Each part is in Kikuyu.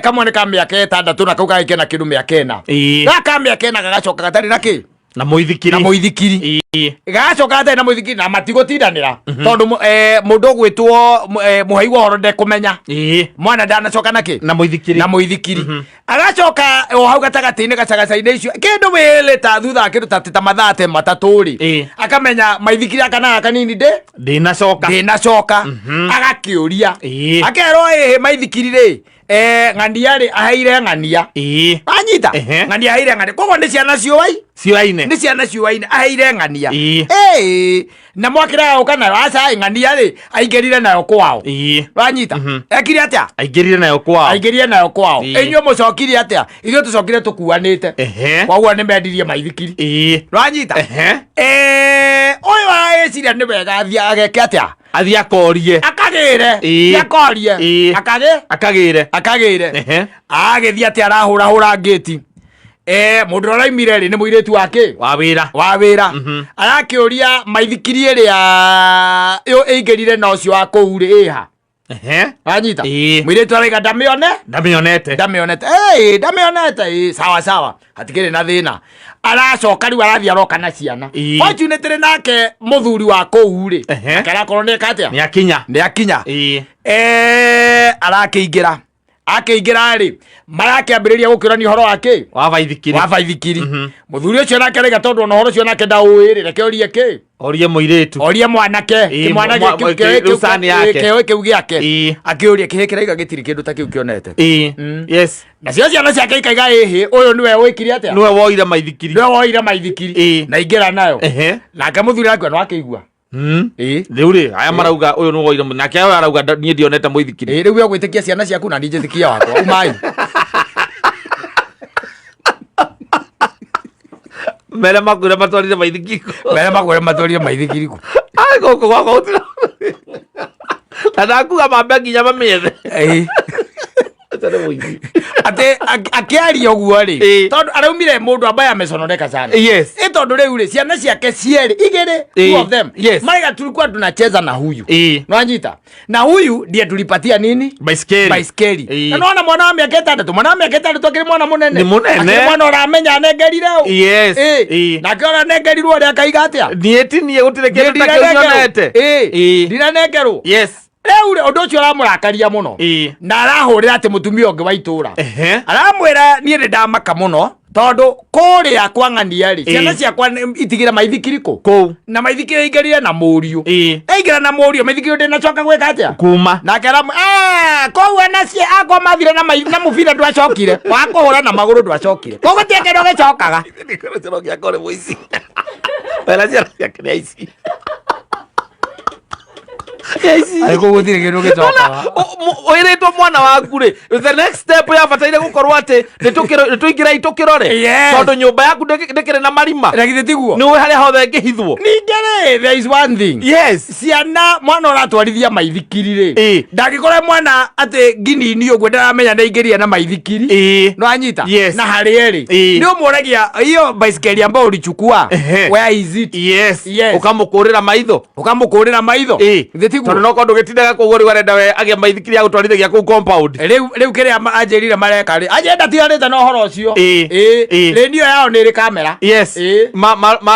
Kamwe nĩ ka mĩaka 6 na kau kangĩ kena kĩndũ mĩaka 4. Gaka ka mĩaka 4 gagacoka gatarĩ na kĩ? Na mũithikiri. Na mũithikiri. Gagacoka gatarĩ na mũithikiri na matigũtindanĩra tondũ mũndũ ũgwĩtwo mũhei wa ũhoro ndekũmenya. Mwana ndanacoka na kĩ? Na mũithikiri. Na mũithikiri. Agacoka o hau gatagatĩ-inĩ gacagaca-inĩ icio kĩndũ wĩlĩ ta thutha wa kĩndũ ta mathaa te 3 rĩ, akamenya maithikiri aka na gaka nini ndĩ Ndĩnacoka. Ndĩnacoka. Agakĩũria, akerwo ĩhĩ maithikiri rĩ, ng'ania rĩ aheire ng'ania. Anyita. Ng'ania aheire ng'ania, koguo nĩ ciana ciũai. Ciũaine. Nĩ ciana ciũaine, aheire ng'ania. Ĩĩ, na mwakĩraga gũka nayo aca ng'ania rĩ aingĩrire nayo kwao. Wanyita? Ekire atĩa? Aingĩrire nayo kwao. Aingĩrire nayo kwao. Inyuĩ mũcokire atĩa? Ithuĩ tũcokire tũkuanĩte. Koguo nĩ mendirie maithikiri. Wanyita? Ũyũ areciria nĩ wega athiĩ ageke atĩa? Athiĩ akorie. Akagĩre. Akorie. Akagĩ Akagĩre. Akagĩre. Agĩthiĩ atĩ arahũrahũra ngĩti, mũndũ ũrĩa ũraimire rĩ nĩ mũirĩtu wa kĩ? Wa wĩra. Wa wĩra. Arakĩũria maithikiri ĩrĩa ĩingĩrire na ũcio wa kũu rĩ ĩha. Wanyita? Mũirĩtu araiga ndamĩone. Ndamĩonete. Ndamĩonete. Ndamĩonete. Sawa sawa, hatikĩrĩ na thĩna. Aracoka rĩu arathiĩ aroka na ciana. Fortunately nake mũthuri wa kũu rĩ, nake arakorwo nĩ eka atĩa? Nĩ akinya. Nĩ akinya. Arakĩingĩra, akĩingĩra rĩ marakĩambĩrĩria gũkĩũrania ũhoro wa kĩ? Wa baithikiri. Wa baithikiri. Mũthuri ũcio nake araiga tondũ ona ũhoro ũcio nake ndaũĩ rĩ, reke orie kĩ? Orie mũirĩtu. Orie mwanake. Kĩmwana rĩu cani yake. Kĩoe kĩu gĩake. Akĩũria kĩhĩ kĩraiga gĩtirĩ kĩndũ ta kĩu kĩonete. Nacio ciana ciake ikaiga ĩhĩ ũyũ nĩwe wĩkire atĩa? Nĩwe woire maithikiri. Nĩwe woire maithikiri. Na ingĩra nayo. Nake mũthuri akiuga no akĩigua. Rĩu rĩ aya marauga ũyũ nĩwe woire, nake ũyũ arauga niĩ ndionete mũithikiri. Rĩu we ũgwĩtĩkia ciana ciaku na niĩ njĩtĩkie wakwa umai. Mere makwĩra matwarire maithikiri. Mere makwĩra matwarire maithikiri kũ? Ai, gũkũ gwakwa gũtirĩ na ndakuga mambe nginya mamĩethe. Ũcio nĩ mũici. Atĩ akĩaria ũguo rĩ, tondũ araumire mũndũ ambaye amesonoreka sana. Ĩ tondũ rĩu rĩ ciana ciake cierĩ igĩrĩ, two of them, maraiga tulikuwa tunacheza na huyu. Nwanyita? Na huyu ndiye tulipatia nini? Baiskeli. Baiskeli. Na nona mwana wa mĩaka 6, mwana wa mĩaka 6 akĩrĩ mwana mũnene. Nĩ mũnene. Akĩrĩ mwana ũramenya anengerire ũ. Nake ũrĩa anengerirwo ũrĩa akaiga atĩa? Niĩ ti niĩ, gũtirĩ kĩndũ ta kĩu nyonete. Ndinanengerwo. Rĩu rĩ, ũndũ ũcio ũramũrakaria mũno. Na arahũrĩra atĩ mũtumia ũngĩ wa itũra. Aramwĩra niĩ nĩ ndamaka mũno tondũ kũrĩa kwa ng'ania rĩ, ciana ciakwa itigire maithikiri kũ? Kũu. Na maithikiri aingĩrire na mũriũ. Aingĩra na mũriũ maithikiri ndĩnacoka gwĩka atĩa? Kuma. Nake aramwĩra, kũu anacie akwa mathire na mũbira ndwacokire wa kũhũra na magũrũ ndwacokire, koguo gũtirĩ kĩndũ gĩcokaga. Gĩkĩro gĩakwa nĩ mũici. Wena ciana ciake nĩ aici. Arĩ kũu gũtirĩ kĩndũ gĩcokaga. Wĩrĩtwo mwana waku rĩ, the next step yabataire gũkorwo atĩ nĩ tũingĩrei tũkĩrore. Tondũ nyũmba yaku ndĩkĩrĩ na marima. Na githĩ tiguo? Nĩ ũĩ harĩa hothe ĩngĩhithwo. Ningĩ rĩ, there is one thing. Ciana, mwana ũratwarithia maithikiri rĩ, ndangĩkorwo mwana atĩ nginini ũguo ndaramenya nĩ aingĩria na maithikiri. No anyita? Na harĩa ĩrĩ. Nĩ ũmũragia hiyo baiskeli ambayo ulichukua, where is it? Ũkamũkũrĩra maitho. Ũkamũkũrĩra maitho. Githĩ tiguo? Tondũ no korwo ndũgĩtindaga kũu rĩu arenda we agĩe maithikiri ya gũtwarithagia kũu compound. Rĩu kĩrĩa anjĩrire mareka rĩ, anjĩrire ndatiganĩte na ũhoro ũcio. Rĩndiũ yao nĩ ĩrĩ kamera.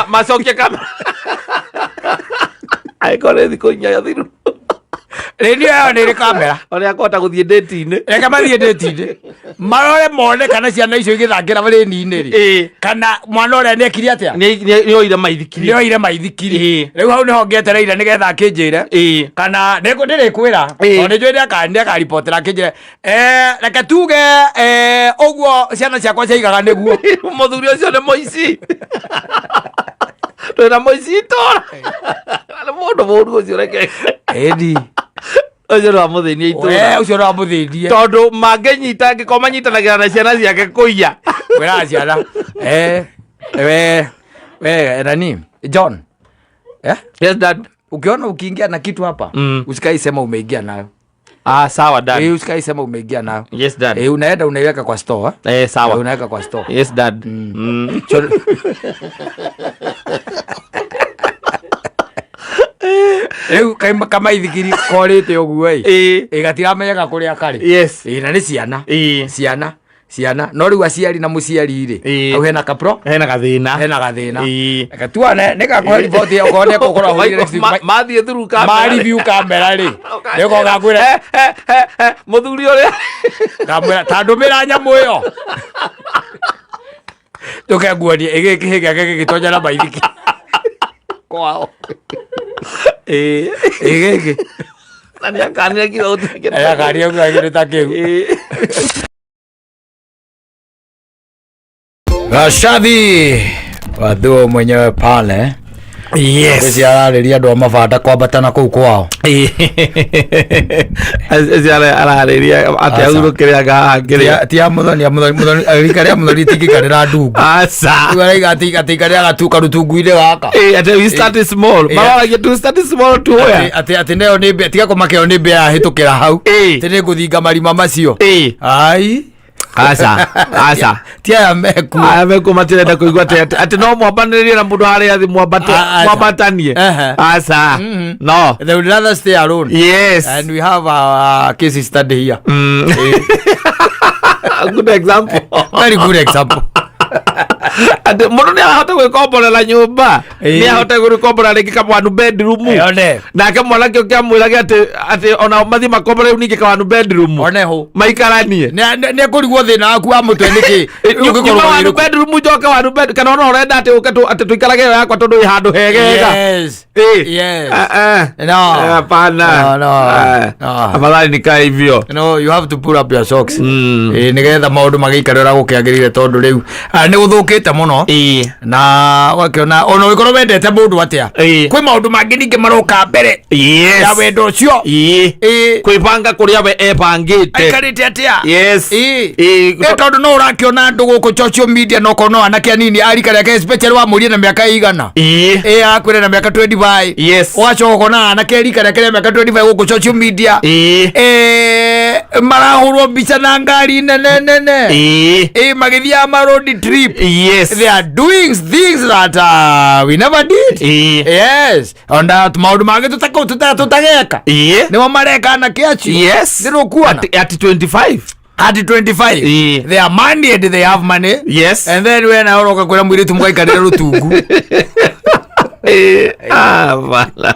Macokie kamera. Angĩkorwo nĩ thikũ 4 thiru. Rĩndiũ yao nĩ ĩrĩ kamera. Ũrĩa akũhota gũthiĩ ndĩti-inĩ. Reke mathiĩ ndĩti-inĩ. Marore mone kana ciana icio igĩthakĩra rĩni-inĩ rĩ. Kana mwana ũrĩa nĩ ekire atĩa? Nĩ oire maithikiri. Nĩ oire maithikiri. Rĩu hau nĩho ngĩetereire nĩgetha akĩnjĩre. Kana ndĩrĩkwĩra. Tondũ nĩ njũĩ nĩakaribotera akĩnjĩre. Reke tuge, ũguo ciana ciakwa ciaigaga nĩguo. Mũthuri ũcio nĩ mũici. Twĩna mũici itũra. Nĩ mũndũ mũru ũcio reke. Ĩni. Ũcio nĩ wa mũthĩnia itũra. We, ũcio nĩ wa mũthĩnie. Tondũ mangĩnyita angĩkorwo manyitanagĩra na ciana ciake kũiya. Kwĩraga ciana. We, we, nani? John. Yes, dad. Ukiona ukiingia na kitu hapa, usikai sema umeingia nayo. Sawa, dad. Usikai sema umeingia nayo. Yes, dad. Unaenda unaiweka kwa store, eh? Sawa. Unaweka kwa store. Yes, dad. So, Rĩu kamaithikiri korĩte ũguo ĩ. Ĩ gatiramenyaga kũrĩa karĩ. Ĩ na nĩ ciana. Ciana ciana no rĩu aciari na mũciari rĩ hau hena kapro hena gathĩna hena gathĩna. Reke tuone nĩ gakũhe riboti okorwo nĩ egũkorwo ahũrire next week. Mathiĩ through ma camera. review camera rĩ nĩko gakwĩra Mũthuri ũrĩa ngamwĩra ta ndũmĩra nyamũ ĩyo tũke nguonie ĩgĩkĩhĩ gĩake gĩgĩtonya na maithiki kwao. Ĩgĩkĩ Na nĩ akanire kiugo gũtirĩ kĩndũ. Akaria kĩndũ ta kĩu. Gacadhi wathuo mwenyewe pale. Yes. Ararĩria andũ a mabanda kwambatana kũu kwao. Acio ararĩria atĩ Aca. ahurũkĩre anga haha kĩrĩa Ti a Muthoni, a Muthoni, Muthoni rika rĩa Muthoni rĩtingĩikarĩra ndungu. Aca. Rĩu araiga atĩ ikarĩra karutungu-inĩ gaka. Atĩ we start small. Maroragia to start small to where? Atĩ nayo nĩ mbĩa, tiga kũmakio nĩ mbĩa yahĩtũkĩra hau. Atĩ nĩ ngũthinga marima macio. Ai. Aca, aca. Ti aya mekuo. Aya mekuo matirenda kũigua atĩ no mwambanĩrĩrie na mũndũ harĩa thĩ mwambate Aca. mwambatanie. Aca. No. They would rather stay alone. Yes. And we have our case study here. Good example. Very good example. Atĩ mũndũ nĩ arahota gwĩkomborera nyũmba. Nĩ ahota gwĩkomborera rĩngĩ ka one bedroom. One. Nake mwanake ũngĩ amwĩrage atĩ ona mathiĩ makombore rĩu ningĩ ka one bedroom. One ho. Maikaranie. Nĩ ekũrigwo thĩna waku wa mũtwe nĩkĩ? Nyuma one bedroom njoke one bed kana ona ũrenda atĩ ũke atĩ tũikarage ĩyo yakwa tondũ ĩ handũ hegega. Yes. Yes. No. Hapana. No, no. No. Afadhali nikae hivyo. No, you have to pull up your socks. Nĩgetha maũndũ magĩikare ũrĩa gũkĩagĩrĩire tondũ rĩu nĩ gũthũkĩte mũno. Na ũgakĩona ona ũngĩkorwo wendete mũndũ atĩa. Kwĩ maũndũ mangĩ ningĩ maroka mbere ya wendo ũcio. Kwĩbanga kũrĩa we ebangĩte. Aikarĩte atĩa? Yes. Tondũ no ũrakĩona andũ gũkũ social media no korwo no anake anini a rika rĩake especially wamũrie na mĩaka ĩigana. Akwĩre na mĩaka 25. Ũgacoka ũkona anake rika rĩake rĩa mĩaka 25 gũkũ social media. Marahũrwo mbica na ngari nene nene. Magĩthiaga ma road trip. They are doing things that we never did. Yes. Ona maũndũ mangĩ tũtageka. Nĩmo mareka anake acio. Nĩrũkuona. At 25. At 25. They are money and they have money. And then we na ũroka kwĩra mũirĩtu mũgaikarĩre rũtungu. Bana.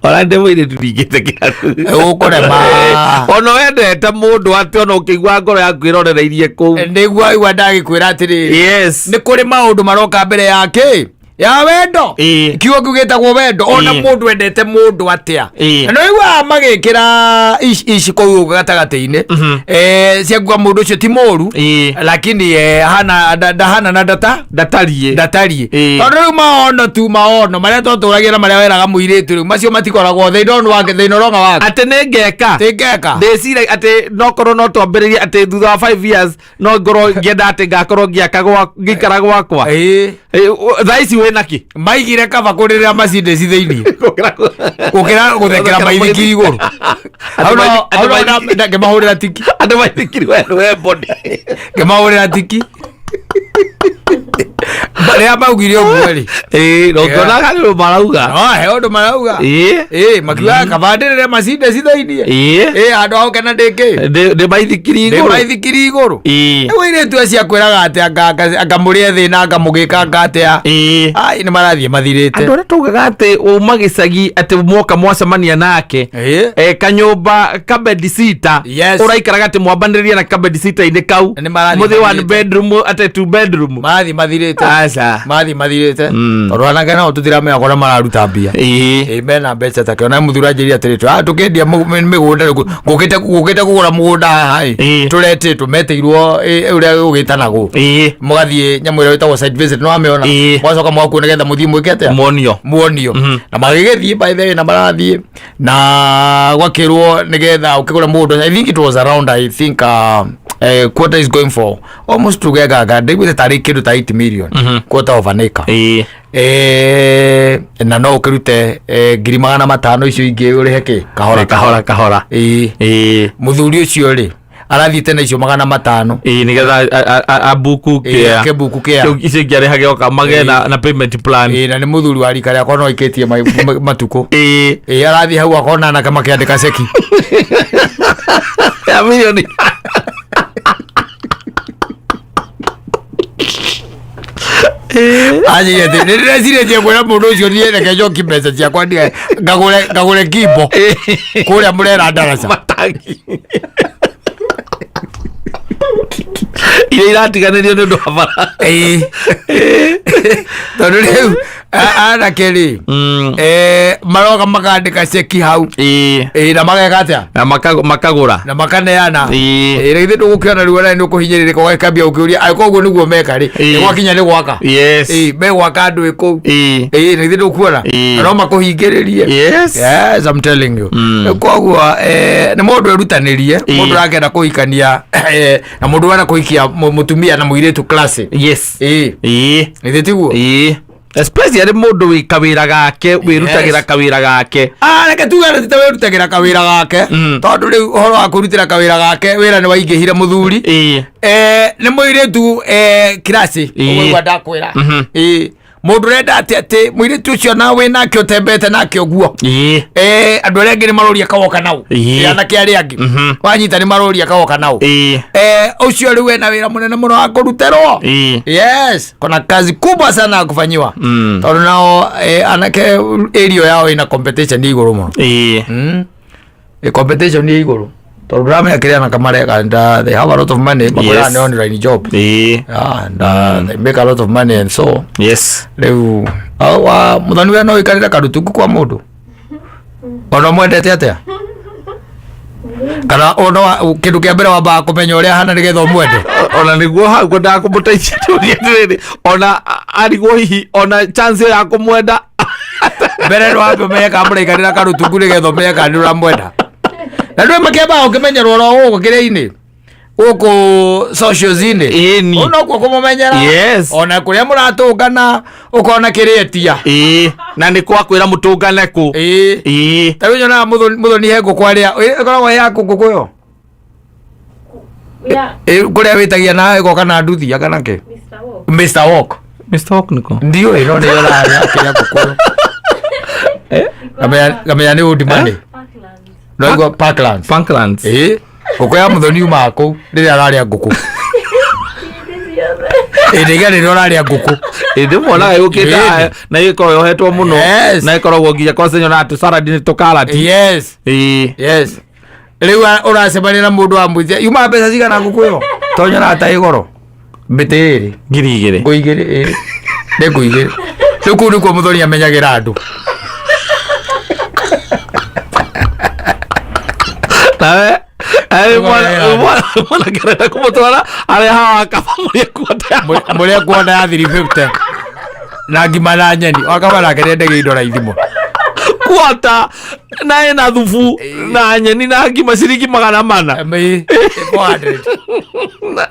Ona ndĩ mũirĩtu ndingĩtĩkĩra. Ũkũrema. Ona wendete mũndũ atĩ ona ũkĩigua ngoro yaku ĩrorereirie kũu. Nĩguo aigua ndagĩkwĩra atĩrĩrĩ. Nĩ kũrĩ maũndũ maroka mbere yake ya wendo. Kiugo kĩu gĩtagwo wendo. Ona mũndũ endete mũndũ atĩa. Na nĩ ũiguaga magĩkĩra ici kũu gatagatĩ-inĩ. Ciakuga mũndũ ũcio ti mũru. Lakini hana ndahana na ndata Ndatariĩ. ndatariĩ. Tondũ rĩu maono tu maono marĩa twatũragia na marĩa weraga mũirĩtu rĩu macio matikoragwo they don't work, they no longer work. Atĩ nĩ ngeka. Ti ngeka. Ndĩciragia atĩ no korwo no twambĩrĩrie atĩ thutha wa 5 years no ngorwo ngĩenda atĩ ngakorwo ngĩaka ngĩikara gwakwa. Thaa ici wĩna kĩ? Maigire kaba kũrĩrĩra Mercedes thĩinĩ. Gũkĩra gũthekera maithikiri igũrũ. Hau no ngĩmahũrĩra tiki. Andũ maithikiri we we body. Ngĩmahũrĩra tiki. Rĩrĩa maugire ũguo rĩ. No ũkĩona harĩ ũndũ marauga. No, he ũndũ marauga. Makiugaga kaba ndĩrĩre Mercedes thĩinĩ. Handũ ha gũkena ndĩ kĩ? Ndĩ maithikiri Ndĩ igũrũ. maithikiri igũrũ. Rĩu airĩtu acio akwĩraga atĩ anga mũrĩe thĩna anga mũgĩka anga atĩa. Ai, nĩ marathiĩ mathirĩte. Andũ arĩa taugaga atĩ uma gĩcagi atĩ mwoka mwacemania nake. Kanyũmba ka bedsitter. Ũraikaraga atĩ mwambanĩrĩria na ka bedsitter-inĩ kau. Nĩ marathiĩ Mũthĩ one mathirĩte. bedroom atĩ two bedroom. Marathiĩ mathirĩte. Aca. Marathiĩ mathirĩte. Tondũ anake nao tũtiramenya kũrĩa mararuta mbia. Mena mbeca take. Ona mũthuri anjĩrire atĩrĩ, tũkĩendia mĩgũnda rĩu, ngũkĩte kũgũra mũgũnda haha ĩ. Tũretĩtwo, metĩirwo, ũrĩa ũgĩtanagwo. Mũgathiĩ nyamũ ĩrĩa ĩtagwo site visit, nĩ wamĩona? Mũgacoka mũgakuo nĩgetha mũthiĩ mwĩke atĩa? Muonio. Muonio. Na magĩgĩthiĩ by the way, na marathiĩ. Na gwakĩrwo nĩgetha ũkĩgũra mũgũnda. I think it was around, I think, quarter is going for almost tugeganga ndaiguĩte tarĩ kĩndũ ta 8 million. Quarter of an acre. Na no ũkĩrute 500,000 icio ingĩ ũrĩhe kĩ? Kahora kahora kahora. Mũthuri ũcio rĩ Arathiĩte na icio 500. Ĩĩ, nĩgetha abuku kĩa Kĩbuku kĩa kĩu icio ingĩ arĩhage oka magĩe na payment plan. Ĩĩ, na nĩ mũthuri wa rika rĩakwa no aikĩtie matukũ. Ĩĩ. Ĩĩ, arathiĩ hau akona anake makĩandĩka ceki ya milioni. Anjĩire atĩ nĩ ndĩrecirĩtie kwĩra mũndũ ũcio niĩ reke njoki mbeca ciakwa ndige ngagũre kimbo kũrĩa mũrera ndaraca. Matangi iria iratiganĩrio nĩ ũndũ wa bara. Ĩĩ, tondũ rĩu anake rĩ, maroka makandĩka ceki hau. Ĩĩ. Ĩĩ, na mageka atĩa? Na makagũra. Na makaneana. Ĩĩ. Ĩĩ, na githĩ ndũgũkĩona rĩu ona nĩ ũkũhinyĩrĩrĩka ũgakambia ũkĩũria angĩkorwo ũguo nĩguo meka rĩ, nĩ gwakinya nĩ gwaka. Ĩĩ, megwaka andũ ĩ kũu. Ĩĩ, na githĩ ndũkuona? Ĩĩ. Na no makũhingĩrĩrie. Yes, I'm telling you. Koguo nĩ mũndũ erutanĩrie, mũndũ ũrakenda kũhikania na mũndũ ũrenda kũhikia mũtumia na mũirĩtu class. Ĩĩ. Githĩ tiguo? Ĩĩ, especially mũndũ wĩ kawĩra gake, wĩrutagĩra kawĩra gake. Ah, reke tuge atĩ ti wĩrutagĩra kawĩra gake, tondũ rĩu ũhoro wa kwĩrutĩra kawĩra gake, wĩra nĩ waingĩhire mũthuri. Nĩ mũirĩtu kirasi. Ũguo ndakwĩra. Ĩĩ, mũndũ ũrenda atĩ mũirĩtu ũcio na wĩ nake ũtembete nake ũguo, andũ arĩa angĩ nĩ maroria kawoka nau. Anake arĩa angĩ wanyita nĩ maroria kawoka nau. Ũcio rĩu ena wĩra mũnene mũno wa kũrutĩrwo. Yes, kuna kazi kubwa sana ya kufanyiwa, tondũ nao anake area yao ina competition ĩ igũrũ mũno. Competition ĩ igũrũ tondũ ndũramenya kĩrĩa anake mareka and they have a lot of money, makwĩraga nĩ online job. Yeah, and they make a lot of money and so rĩu wa mũthoni we no ũikarĩre karutungu kwa mũndũ ona mwendete atĩa, kana ona kĩndũ kĩa mbere wambaga kũmenya ũrĩa ahana nĩgetha ũmwende? Ona nĩguo hau ngwendaga kũmũteithia tũrie atĩrĩrĩ, ona arigwo hihi ona chance ĩyo ya kũmwenda. Mbere nĩ wambe ũmenye kana mũraikarĩra karutungu nĩgetha ũmenye kana nĩ ũramwenda, na ndũĩ makĩambaga ũkĩmenyerwo oro gũkũ kĩrĩa-inĩ, gũkũ socials-inĩ. Ĩni. Nokuo kũmũmenyera. Ona kũrĩa mũratũngana ũkona kĩrĩetia. Ĩĩ, na nĩ kwakwĩra mũtũngane kũ. Ĩĩ. Ta rĩu nyonaga mũthoni he ngũkũ arĩa ĩkoragwo ya kũ ngũkũ ĩyo? Yeah, Ĩ, kũrĩa wĩtagia na ĩgoka na nduthi kana kĩ? Mr. Walk. Mr Walk. Mr. Walk nĩko? Ndiũĩ, no nĩ yonaga akĩrĩa ngũkũ ĩyo. Ngamenya nĩ old money. Parklands. No igua Parklands. Parklands. Ĩĩ, ngũkũ ya mũthoni yumaga kũu rĩrĩa ararĩa ngũkũ. Ĩ, ndĩga rĩrĩa ũrarĩa ngũkũ. Ĩndĩ mwonaga yũkĩte na ĩkoragwo yohetwo mũno na ĩkoragwo nginya kwanza nyonaga tũcaradi nĩ tũkarati. Yes, rĩu ũracemania na mũndũ wa mũitia yumaga mbeca cigana ngũkũ ĩyo, to nyonaga ta ĩgoro mĩtĩ ĩrĩ. 2000. Ngũ igĩrĩ, ĩĩ, nĩ ngũ igĩrĩ. Rĩu kũu nĩkuo mũthoni amenyagĩra andũ. Nawe arĩ Nĩguo mwanake arenda kũmũtwara arĩa hawa akaba mũrĩa kuota. Mũrĩa kuona ya 350 na ngima na nyeni, wakaba nake nĩendagia indo raithi mũno. Kuota na ĩna thubu na nyeni na ngima ciringi 400. Ĩĩ, 400.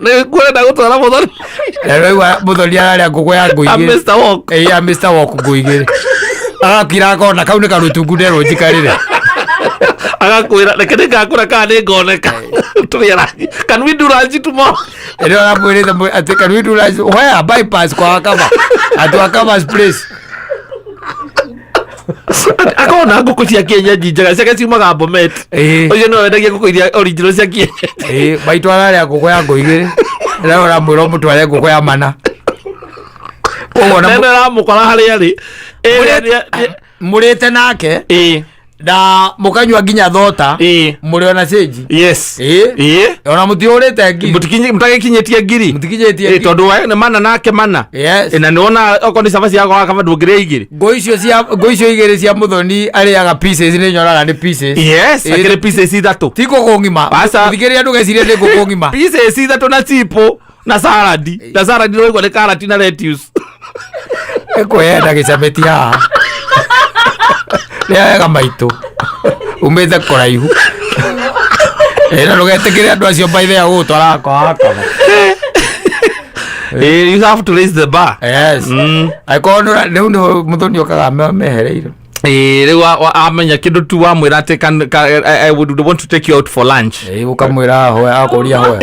Nĩ kũrenda gũtwara mũthoni. Na rĩu mũthoni ararĩa ngũkũ ya ngũ a igĩrĩ. Mr. Walk. Ĩĩ, ya Mr Walk, ngũ igĩrĩ, agakira akona kau nĩ karutungu nderwo njikarĩre. Agakwĩra reke nĩngakũra kana nĩngoneka tũrĩe lunch, can we do lunch tomorrow? Ĩrĩa ũramwĩrĩte atĩ can we do lunch where? Bypass kwa Wakaba, at Wakaba's place. Akorwo na ngũkũ cia kienyeji njega ciake ciumaga Bomet. Ũcio nĩwe wendagia ngũkũ iria original cia kienyeji. Ĩĩ, maitũ ararĩa ngũkũ ya ngũ igĩrĩ na ũramwĩra ũmũtware ngũkũ ya mana, koguo na ĩno ĩramũkora harĩa arĩ. Mũrĩte nake na mũkanyua nginya thota, mũrĩ ona cĩnji. Ĩĩ, ona mũtiũrĩte ngiri. Mũtagĩkinyĩtie ngiri. Mũtikinyĩtie ngiri. Tondũ we nĩ mana nake mana. Ĩ, na nĩwona okorwo nĩ cabaci yakwa wakaba ndũngĩrĩa igĩrĩ. Ngũ icio igĩrĩ cia mũthoni arĩaga pieces, nĩ nyonaga nĩ pieces. Akĩrĩ pieces ithatũ. Ti ngũkũ ng'ima. Aca. Thikĩrĩria, ndũgecirie nĩ ngũkũ ng'ima. Pieces ithatũ na chipo na salad, na salad nĩwaigua nĩ karati na lettuce. Ĩkwenda gĩcamĩti haha rĩa wega maitũ umĩte kũraihu. Ĩ, na ndũgetĩkĩre andũ acio baithe ya gũgũtwara kwa wakaba. You have to raise the bar. Yes. Angĩkorwo rĩu nĩho mũthoni okaga mehereire. Ĩĩ, rĩu amenya kĩndũ tu wamwĩra atĩ I would want to take you out for lunch. Ĩĩ, ũkamwĩra hoya, akũria hoya,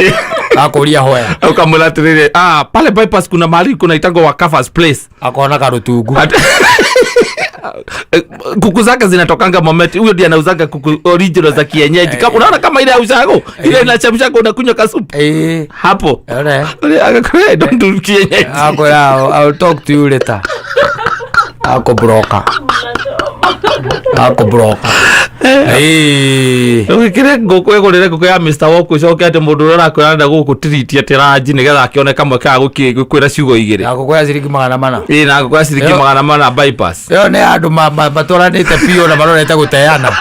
akũria hoya. Ukamwĩra atĩrĩrĩ, ah, pale bypass kuna mahali kuna itango wa Kafas place. Akona karutungu. Kuku zake zinatokanga Mometi. Huyo ndiye anauzanga kuku original za kienyeji. Kama unaona kama ile ya ushago, ile inachemshago unakunywa kasupu. Hapo. Ore. Agakwĩra, don't do kienyeji. Akwĩra, I'll talk to you later. Akũbroka. Akũbroka. Ĩĩ. Ũgĩkĩre ngũkũ, ĩgũrĩre ngũkũ ya Mr. Walk, ũcoke atĩ mũndũ ũrĩa ũrakwĩra arenda gũgũtiriti atĩ ranji nĩgetha akĩone kamwe ka gũkwĩra ciugo igĩrĩ. Na ngũkũ ya ciringi 400. Ĩĩ, na ngũkũ ya ciringi 400 bypass. Ĩyo nĩ andũ matwaranĩte biũ na marorete gũteana.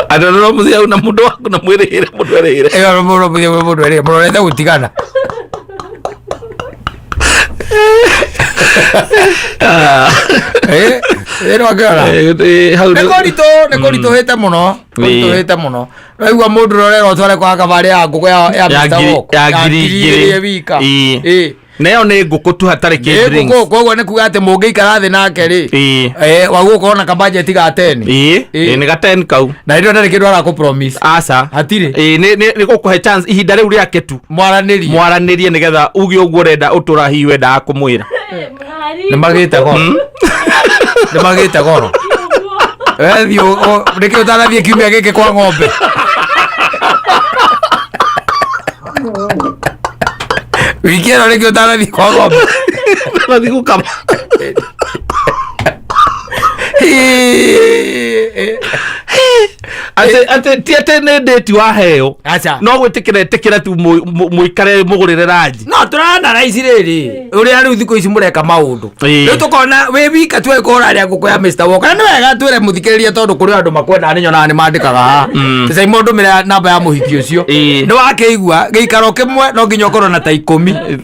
Andũ no mũthiĩ hau na mũndũ waku na mwĩrĩhĩre mũndũ erĩhĩre. Ĩyo nĩ mũndũ mũthiĩ mũndũ erĩhĩre, mũrorete gũtigana. Ĩĩ, nĩ wakĩona? Hau Nĩ kũritũ, nĩ kũritũhĩte mũno, kũritũhĩte mũno. Waigua mũndũ ũrĩa ũrerwo ũtware kwa kabarĩ ya ngũkũ ya Ya Mr. Walk, ya ya ngiri ngiri igĩrĩ. igĩrĩ wika. Ĩĩ. Ĩĩ. Na ĩyo nĩ ngũkũ tu hatarĩ Nĩ kĩ drinks. ngũkũ, koguo nĩ kuga atĩ mũngĩikara thĩ nake rĩ, Ĩĩ. waguo ũkorwo na kabajeti ga 10. Ĩĩ, Ĩĩ. ĩĩ, nĩ ga 10 kau. Na hĩndĩ ĩyo ndarĩ kĩndũ arakũ promise. Aca. Hatirĩ. Ĩĩ, nĩ gũkũhe chance ihinda rĩu rĩake tu. Mwaranĩrie. Mwaranĩrie nĩgetha uge ũguo ũrenda ũtũra hihi wendaga kũmwĩra. Nĩ magĩte goro. Nĩ magĩte goro. Wethiĩ nĩkĩ ũtanathiĩ kiumia gĩkĩ kwa ng'ombe? Wiki ĩno nĩkĩ ũtanathiĩ kwa ng'ombe? Ũrathiĩ gũkama. Atĩ ti atĩ nĩ ndĩti waheo. Aca. No gwĩtĩkĩra ĩtĩkĩra tu mũikare mũgũrĩre ranji. No tũrana raici rĩrĩ ũrĩa rĩu thikũ ici mũreka maũndũ. Ĩĩ. Rĩu tũkona wĩ wika tu angĩkorwo ũrarĩa ngũkũ ya Mr. Walker. Na nĩ wega twĩre mũthikĩrĩria tondũ kũrĩ andũ makwendaga nĩ nyonaga nĩ mandĩkaga haha. Sasa imwe ndũmĩre namba ya mũhiki ũcio. Ĩĩ. Nĩ wakĩigua gĩikaro kĩmwe no nginya ũkorwo na ta 10.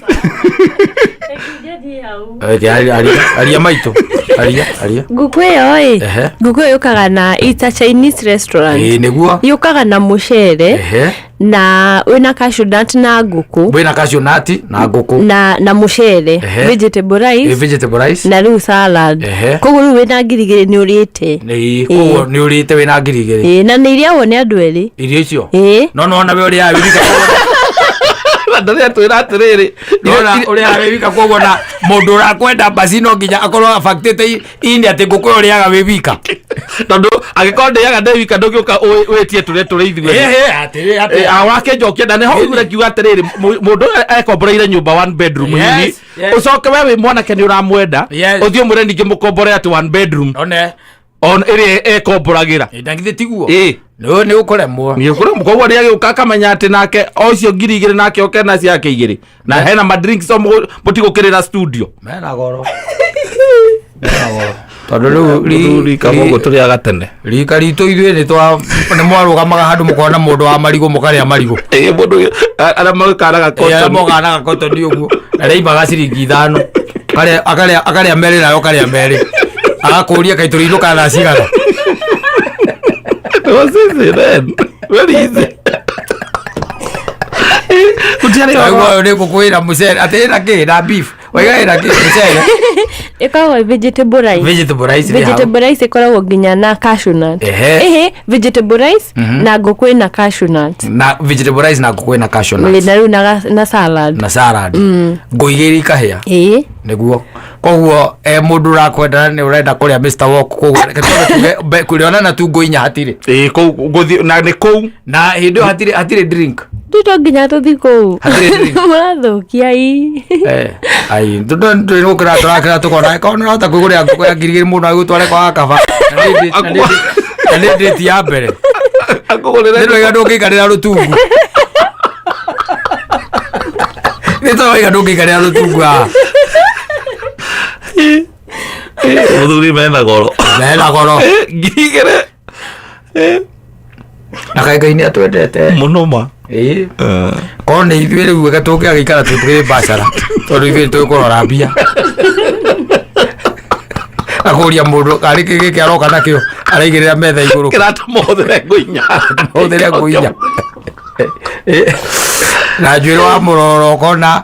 Aria maitũ. Aria, aria. Ngũkũ ĩyo ĩ, Ehe. ngũkũ ĩyo yũkaga na, it's a Chinese restaurant. Ĩĩ nĩguo. Yũkaga na mũcere Ehe. na wĩna cashew nut na ngũkũ. Wĩna cashew nut na ngũkũ. Na mũcere, Ehe. vegetable rice. Ĩ, vegetable rice. Na rĩu salad. Ehe. Koguo rĩu wĩna ngiri igĩrĩ nĩ ũrĩte. Nĩ, koguo nĩ ũrĩte wĩna ngiri igĩrĩ. Ĩĩ, na nĩ irĩagwo nĩ andũ erĩ. Irio icio. Ĩĩ. No nĩwona we ũrĩaga wĩ wika. Ndarĩa twĩra atĩrĩrĩ. Nĩwona ũrĩaga wĩ wika, koguo na mũndũ ũrakwenda basi no nginya akorwo abactĩte ini atĩ ngũkũ ĩyo ũrĩaga wĩ wika. Tondũ angĩkorwo ndĩaga ndĩ wika ndũngĩũka wĩtie tũrĩa tũrĩ ithuĩ. Ĩhĩ, atĩrĩ, atĩ. Wakĩnjokia nda nĩho ũiguire ngiuga atĩrĩrĩ, mũndũ ũyũ ekomboreire nyũmba one bedroom Yes, hihi. yes. Ũcoke we wĩ mwanake nĩ ũramwenda, Yes. ũthiĩ ũmwĩre ningĩ mũkombore atĩ one bedroom. One. On ĩrĩa ekomboragĩra. Ĩ, na githĩ tiguo? Ĩ. Nĩ ũkũremwo. Nĩ ũkũremwo. Koguo nĩ agĩũka akamenya atĩ nake o icio ngiri igĩrĩ nake oke na ciake igĩrĩ. Na hena ma drinks o mũtigũkĩrĩra studio. Mena goro. Mena goro. Tondũ rĩu Mũthuri Kabogo tũrĩaga tene. Rika ritũ ithuĩ nĩ mwarũgamaga handũ mũkona mũndũ wa marigũ mũkarĩa marigũ. Ĩ, mũndũ ũyũ, arĩa mokanaga Ĩ, arĩa cotton. mokanaga cotton ũguo. Na rĩaimaga ciringi 5. Akarĩa merĩ nawe ũkarĩa merĩ. Agakũria kaĩ tũrĩinũka thaa cigana. It was easy then. Very easy. Gũtiarĩ Waigua ũhoro. ũyũ nĩ ngũkũ ĩna mũcere, atĩ ĩna kĩ? Na beef. Waiga ĩna kĩ? Mũcere. Ĩkoragwo vegetable rice. Vegetable rice rĩ hau. Vegetable rice ĩkoragwo nginya na cashew nut. Ehe. Ĩhĩ, vegetable rice na ngũkũ ĩna cashew nut. Na vegetable rice na ngũkũ ĩna cashew nut. Na rĩu na salad. Na salad. Ngũ igĩrĩ ikahĩa. Ĩĩ. Nĩguo. Koguo, mũndũ ũrakwenda nĩ ũrenda kũrĩa Mr. Walk, koguo reke tuone tuge, kũrĩonana tu ngũ inya hatirĩ. Ĩĩ, kũu ngũthiĩ, na nĩ kũu. Na hĩndĩ ĩyo hatirĩ drink. Tu to nginya tũthiĩ kũu. Hatirĩ drink. Mũrathũkia ii. Ai, tũ nĩ gũkĩra tũrakĩra tũkona, korwo nĩ ũrahota kwĩgũrĩra ngũkũ ya ngiri igĩrĩ mũndũ agũtware kwa kaba. Na nĩ date ya mbere. Akũgũrĩre Nĩ ndwaiga ndũngĩikarĩra rũtungu. Nĩ twaiga ndũngĩikarĩra rũtungu haha. Mũthuri mena goro. Mena goro. Ngiri igĩrĩ. Na kaĩ Ngai nĩ atwendete. Mũno ma. Ĩĩ. Korwo nĩ ithuĩ rĩu reke tũngĩagĩikara twĩ biacara tondũ ithuĩ nĩ tũkũrora mbia. Akũria mũndũ arĩ kĩ gĩkĩ aroka nakĩo araigĩrĩra metha igũrũ. Kĩratũma ũhũthĩre ngũ inya. Ũhũthĩre ngũ inya. Na njuĩrĩ wa mũroro ũkona,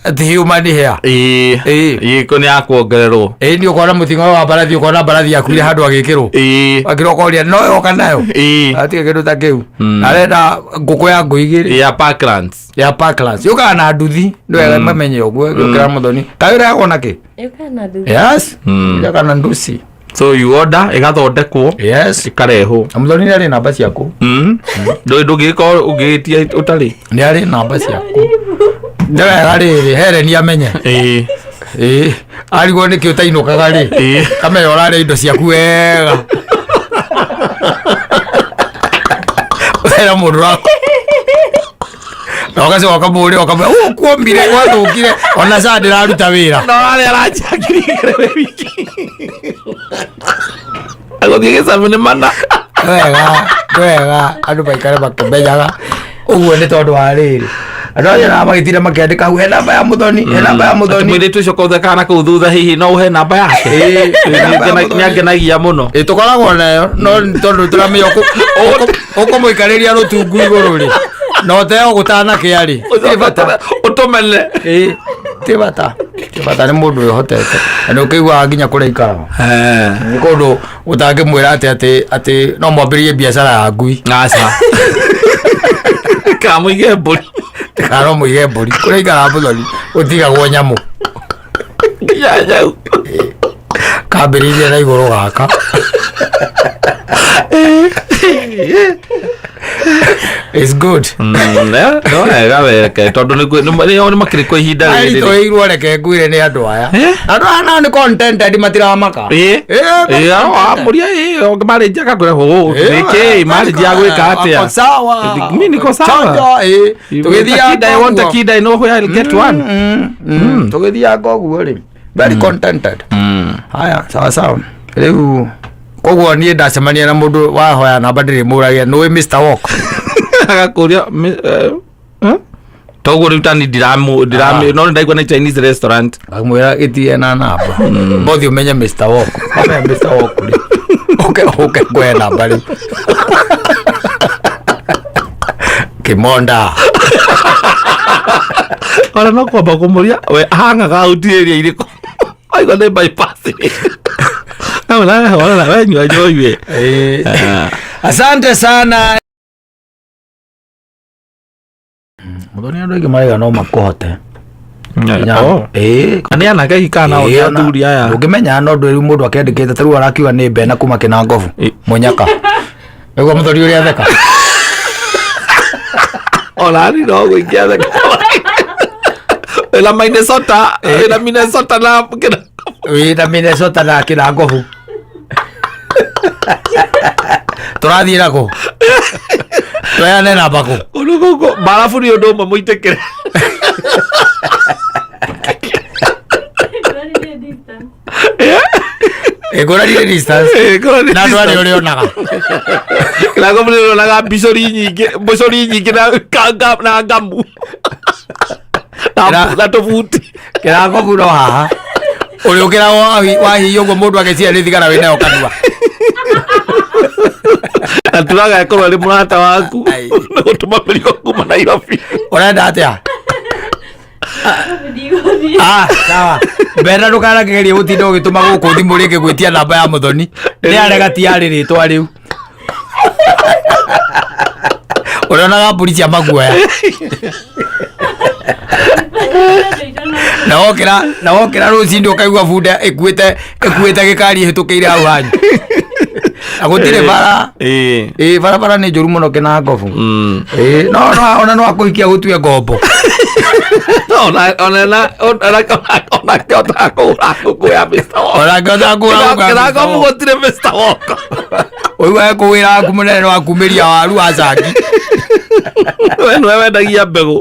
Atĩ human hair. Ĩĩ. Ĩĩ. Ĩĩ, kũ nĩ ya kuongererwo. Ĩĩ, nĩ ũkona mũting'oe wa mbarathi, ũkona mbarathi yakuire handũ agĩkĩrwo. Ĩĩ. Wakĩrwo ũkoria no yoka nayo. Ĩĩ. Atige kĩndũ ta kĩu. Arenda ngũkũ ya ngũ igĩrĩ. Ya Parklands. Ya Parklands. Yũkaga na nduthi. Nĩ wega mamenye ũguo ĩgĩũkĩra mũthoni. Kaĩ ũrehagwo na kĩ? Yũkaga na nduthi. Yes. Yũkaga na nduci. So you order ĩgathondekwo. Yes. Ĩkarehwo. Na mũthoni nĩ arĩ namba ciaku. Ndũngĩgĩkorwo ũngĩgĩtia ũtarĩ. Nĩ arĩ namba ciaku. Nĩ wega rĩrĩ, Helen amenye. Ĩĩ. Ĩĩ. Arigwo nĩkĩ ũtainũkaga rĩ. Ĩĩ. Kamenya ũrarĩa indo ciaku wega. Wera mũndũ ũra na ũgacoka ũkamũria ũkamwĩra "Ũũ kuomire gwathũkire ona ca ndĩraruta wĩra." No arĩa aranjangiri igĩrĩ wĩ wiki. Agũthiĩ gĩcabu nĩ mana. Wega wega, andũ maikare makĩmenyaga ũguo nĩ tondũ wa rĩrĩ, andũ acio nao magĩtinda makĩandĩka hau, he namba ya mũthoni, he namba ya Atĩ mũthoni. mũirĩtu ũcio kothekana na kũu thutha, hihi no ũhe namba yake? Ĩĩ, namba ya mũthoni. Nĩ angenagia mũno. Ĩ, tũkoragwo nayo, no nĩ tondũ tũramenya ũkũmũikarĩria rũtungu igũrũ rĩ, na ũteo gũtanakĩa rĩ, ti bata. Ũtũmene. Ĩ, ti bata, ti bata, nĩ mũndũ wĩhotete na nĩ ũkĩiguaga nginya kũrĩa ikaraga nĩ kũndũ ũtangĩmwĩra atĩ no mwambĩrĩrie biacara ya ngui. Aca. Kamũige mbũri. Kana no mũige mbũri. Kũrĩa ikaraga mũthoni gũtigagwo nyamũ. Nginya nyau. Kambĩrĩirie na igũrũ gaka. It's good. No wega weke tondũ nĩ makĩrĩ kwa ihinda rĩrĩ. Aritũhĩirwo, reke ngwĩre, nĩ andũ aya. Eh? Andũ aya nao nĩ contented, matiramaka. Ĩĩ. Ĩĩ, Amũria marĩnji akakwĩra hũ nĩkĩ marĩnji ya gwĩka Wako atĩa? sawa. Mi niko sawa. Chonjo, ĩĩ. Tũgĩthianga Kida, I want a ũguo. kid, I know where I'll get one. Tũgĩthianga ũguo rĩ, very contented. Haya, sawa sawa. Rĩu koguo niĩ ndacemania na mũndũ wahoya namba ndĩrĩmũragia, nĩũĩ Mr. Walk? Agakũria toguo rĩu tani ndiramu ndiramu no ndaigua nĩ Chinese restaurant. Ngamwĩra gĩtirĩ na namba bothi, ũmenye Mr. Walk, wamenya Mr. Walk rĩ, ũke ũke ngũhe namba rĩu kĩmonda. Ona no kwamba kũmũria we hangaga out area irĩkũ, aigua nĩ bypass ona we nyua njohi. Eh, asante sana mũthoni, andũ aingĩ maraiga no makũhote. Ĩĩ. Nĩ anake hihi kana nao nĩ athuri aya? Ndũngĩmenya, no ndũ rĩu mũndũ akĩandĩkĩte ta rĩu arakiuga nĩ mbena kuma kĩnangobu. Ĩ. Mũnyaka nĩguo mũthoni ũrĩa theka. Ona ni no gũikia theka wĩna Minnesota, wĩna Minnesota na kĩna- Wĩna Minnesota na kĩnangobu, tũrathiĩ nakũ tweane namba kũ? Kũndũ gũkũ mbarabu nĩ ũndũ ũmwe mũitĩkĩre. Ĩngũranire distance. Ĩ, ngũrani Na andũ arĩa distance. ũrĩonaga. Kĩnangobu nĩ ũrĩonaga mbicũri nyingĩ, mbũcũri nyingĩ na na ngamu na na tũbuti. Kĩrangobu no haha ũrĩũkĩra wahihi ũguo mũndũ agĩciria nĩ thigara wĩnayo kanua. Na turaga ĩkorwo arĩ mũrata waku Ai. na gũtũma mĩrigo kuma Nairobi. Ũrenda atĩa? Ah, sawa mbena, ndũkanakĩgerie gũtinda ũgĩtũma gũkũ thimũ rĩngĩ gwĩtia namba ya mũthoni, nĩ arega ti yarĩ rĩtwa rĩu ũrĩonaga mbũri cia maguoya na wokĩra, na wokĩra rũcinĩ ũkaigua bunda ĩkuĩte gĩkari ĩhĩtũkĩire hau hanyu na gũtirĩ bara. Ĩĩ. Ĩĩ, barabara nĩ njũru mũno kĩnangobu. Ĩĩ, no ona no akũhikia gũtue ngombo. Ona ona na ona ona kĩhotaga kũgũra ngũkũ ya Mr. Walker. Ona ngĩhota kũgũra ngũkũ ya Mr. Kĩnangobu Walker. gũtirĩ Mr. Walker. Ũigua ekũwĩra waku mũnene wa kumĩria waru wa cangi. We nĩwe wendagia mbegũ.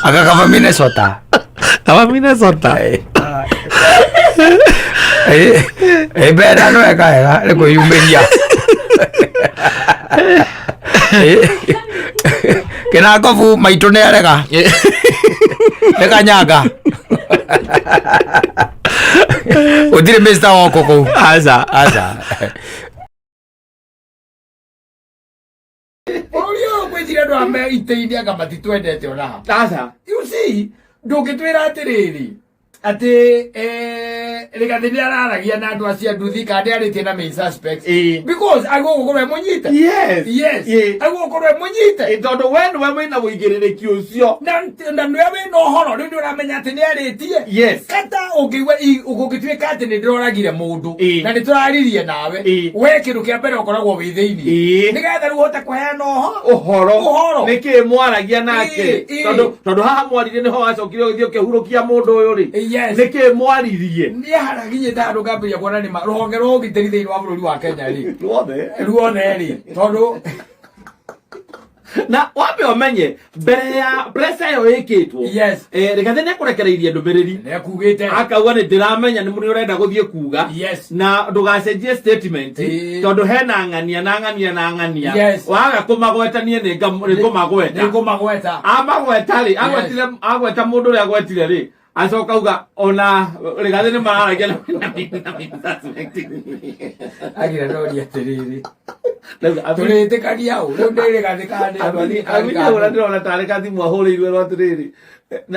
Agakaba Minnesota. Kaba Minnesota. Ĩ, mbera no eka wega nĩ kwĩyumĩria. Kĩnangobu maitũ nĩ arega nĩ kanyanga, gũtirĩ Mr. Woko kũu. Aca. Aca. Bũrũri ũyũ ngwĩciria andũ aya me itĩ-inĩ anga matitwendete ona ha. Aca. You see, ndũngĩtwĩra atĩrĩrĩ atĩ Rigathi nĩ araragia na andũ acio a nduthi kana nĩ arĩtie na main suspects. Because agũgũkorwo e mũnyite. Yes. Yes. Agũgũkorwo e mũnyite. Tondũ we nĩwe wĩna ũigĩrĩrĩki ũcio. Na nĩwe wĩna ũhoro rĩu nĩ ũramenya atĩ nĩ arĩtie. Yes. Kata ũngĩigua ũngĩtuĩka atĩ nĩ ndĩroragire mũndũ na nĩ tũraririe nawe we kĩndũ kĩa mbere ũkoragwo wĩ thĩinĩ nĩgetha rĩu ũhote kũheana ũhoro. Ũhoro. Nĩkĩ mwaragia nake? Tondũ haha mwaririe nĩho wacokire ũgĩthiĩ ũkĩhurũkia mũndũ ũyũ rĩ. Yes. Nĩkĩ mwaririe? Niĩ harakinyĩte handũ ngambĩrĩria kuona nĩ ma rũhonge rwa ũgitĩri thĩinĩ wa bũrũri wa Kenya rĩ. Ruothe. Ruothe rĩ. Tondũ Na wambe ũmenye mbere ya press ĩyo ĩkĩtwo. Yes. Rigathi nĩ ekũrekereirie ndũmĩrĩri. Nĩ ekugĩte. Akauga nĩ ndĩramenya nĩ ũrenda gũthiĩ kuga. Yes. Na ndũgacenjie statement. Tondũ hena ng'ania na ng'ania na ng'ania. Yes. Waga kũmagweta niĩ nĩ ngũmagweta. Nĩ ngũmagweta. Amagweta rĩ, agweta mũndũ ũrĩa agwetire rĩ, acoka auga ona Rigathi nĩ mararagia na suspect. Agira noria atĩrĩrĩ. Tũrĩtĩkagia ũ? Rĩu nĩ Rigathi kana nĩ andũ a thirikari Amini ũrĩa ndĩrona tarĩ gathimũ ahũrĩirwo erwo atĩrĩrĩ.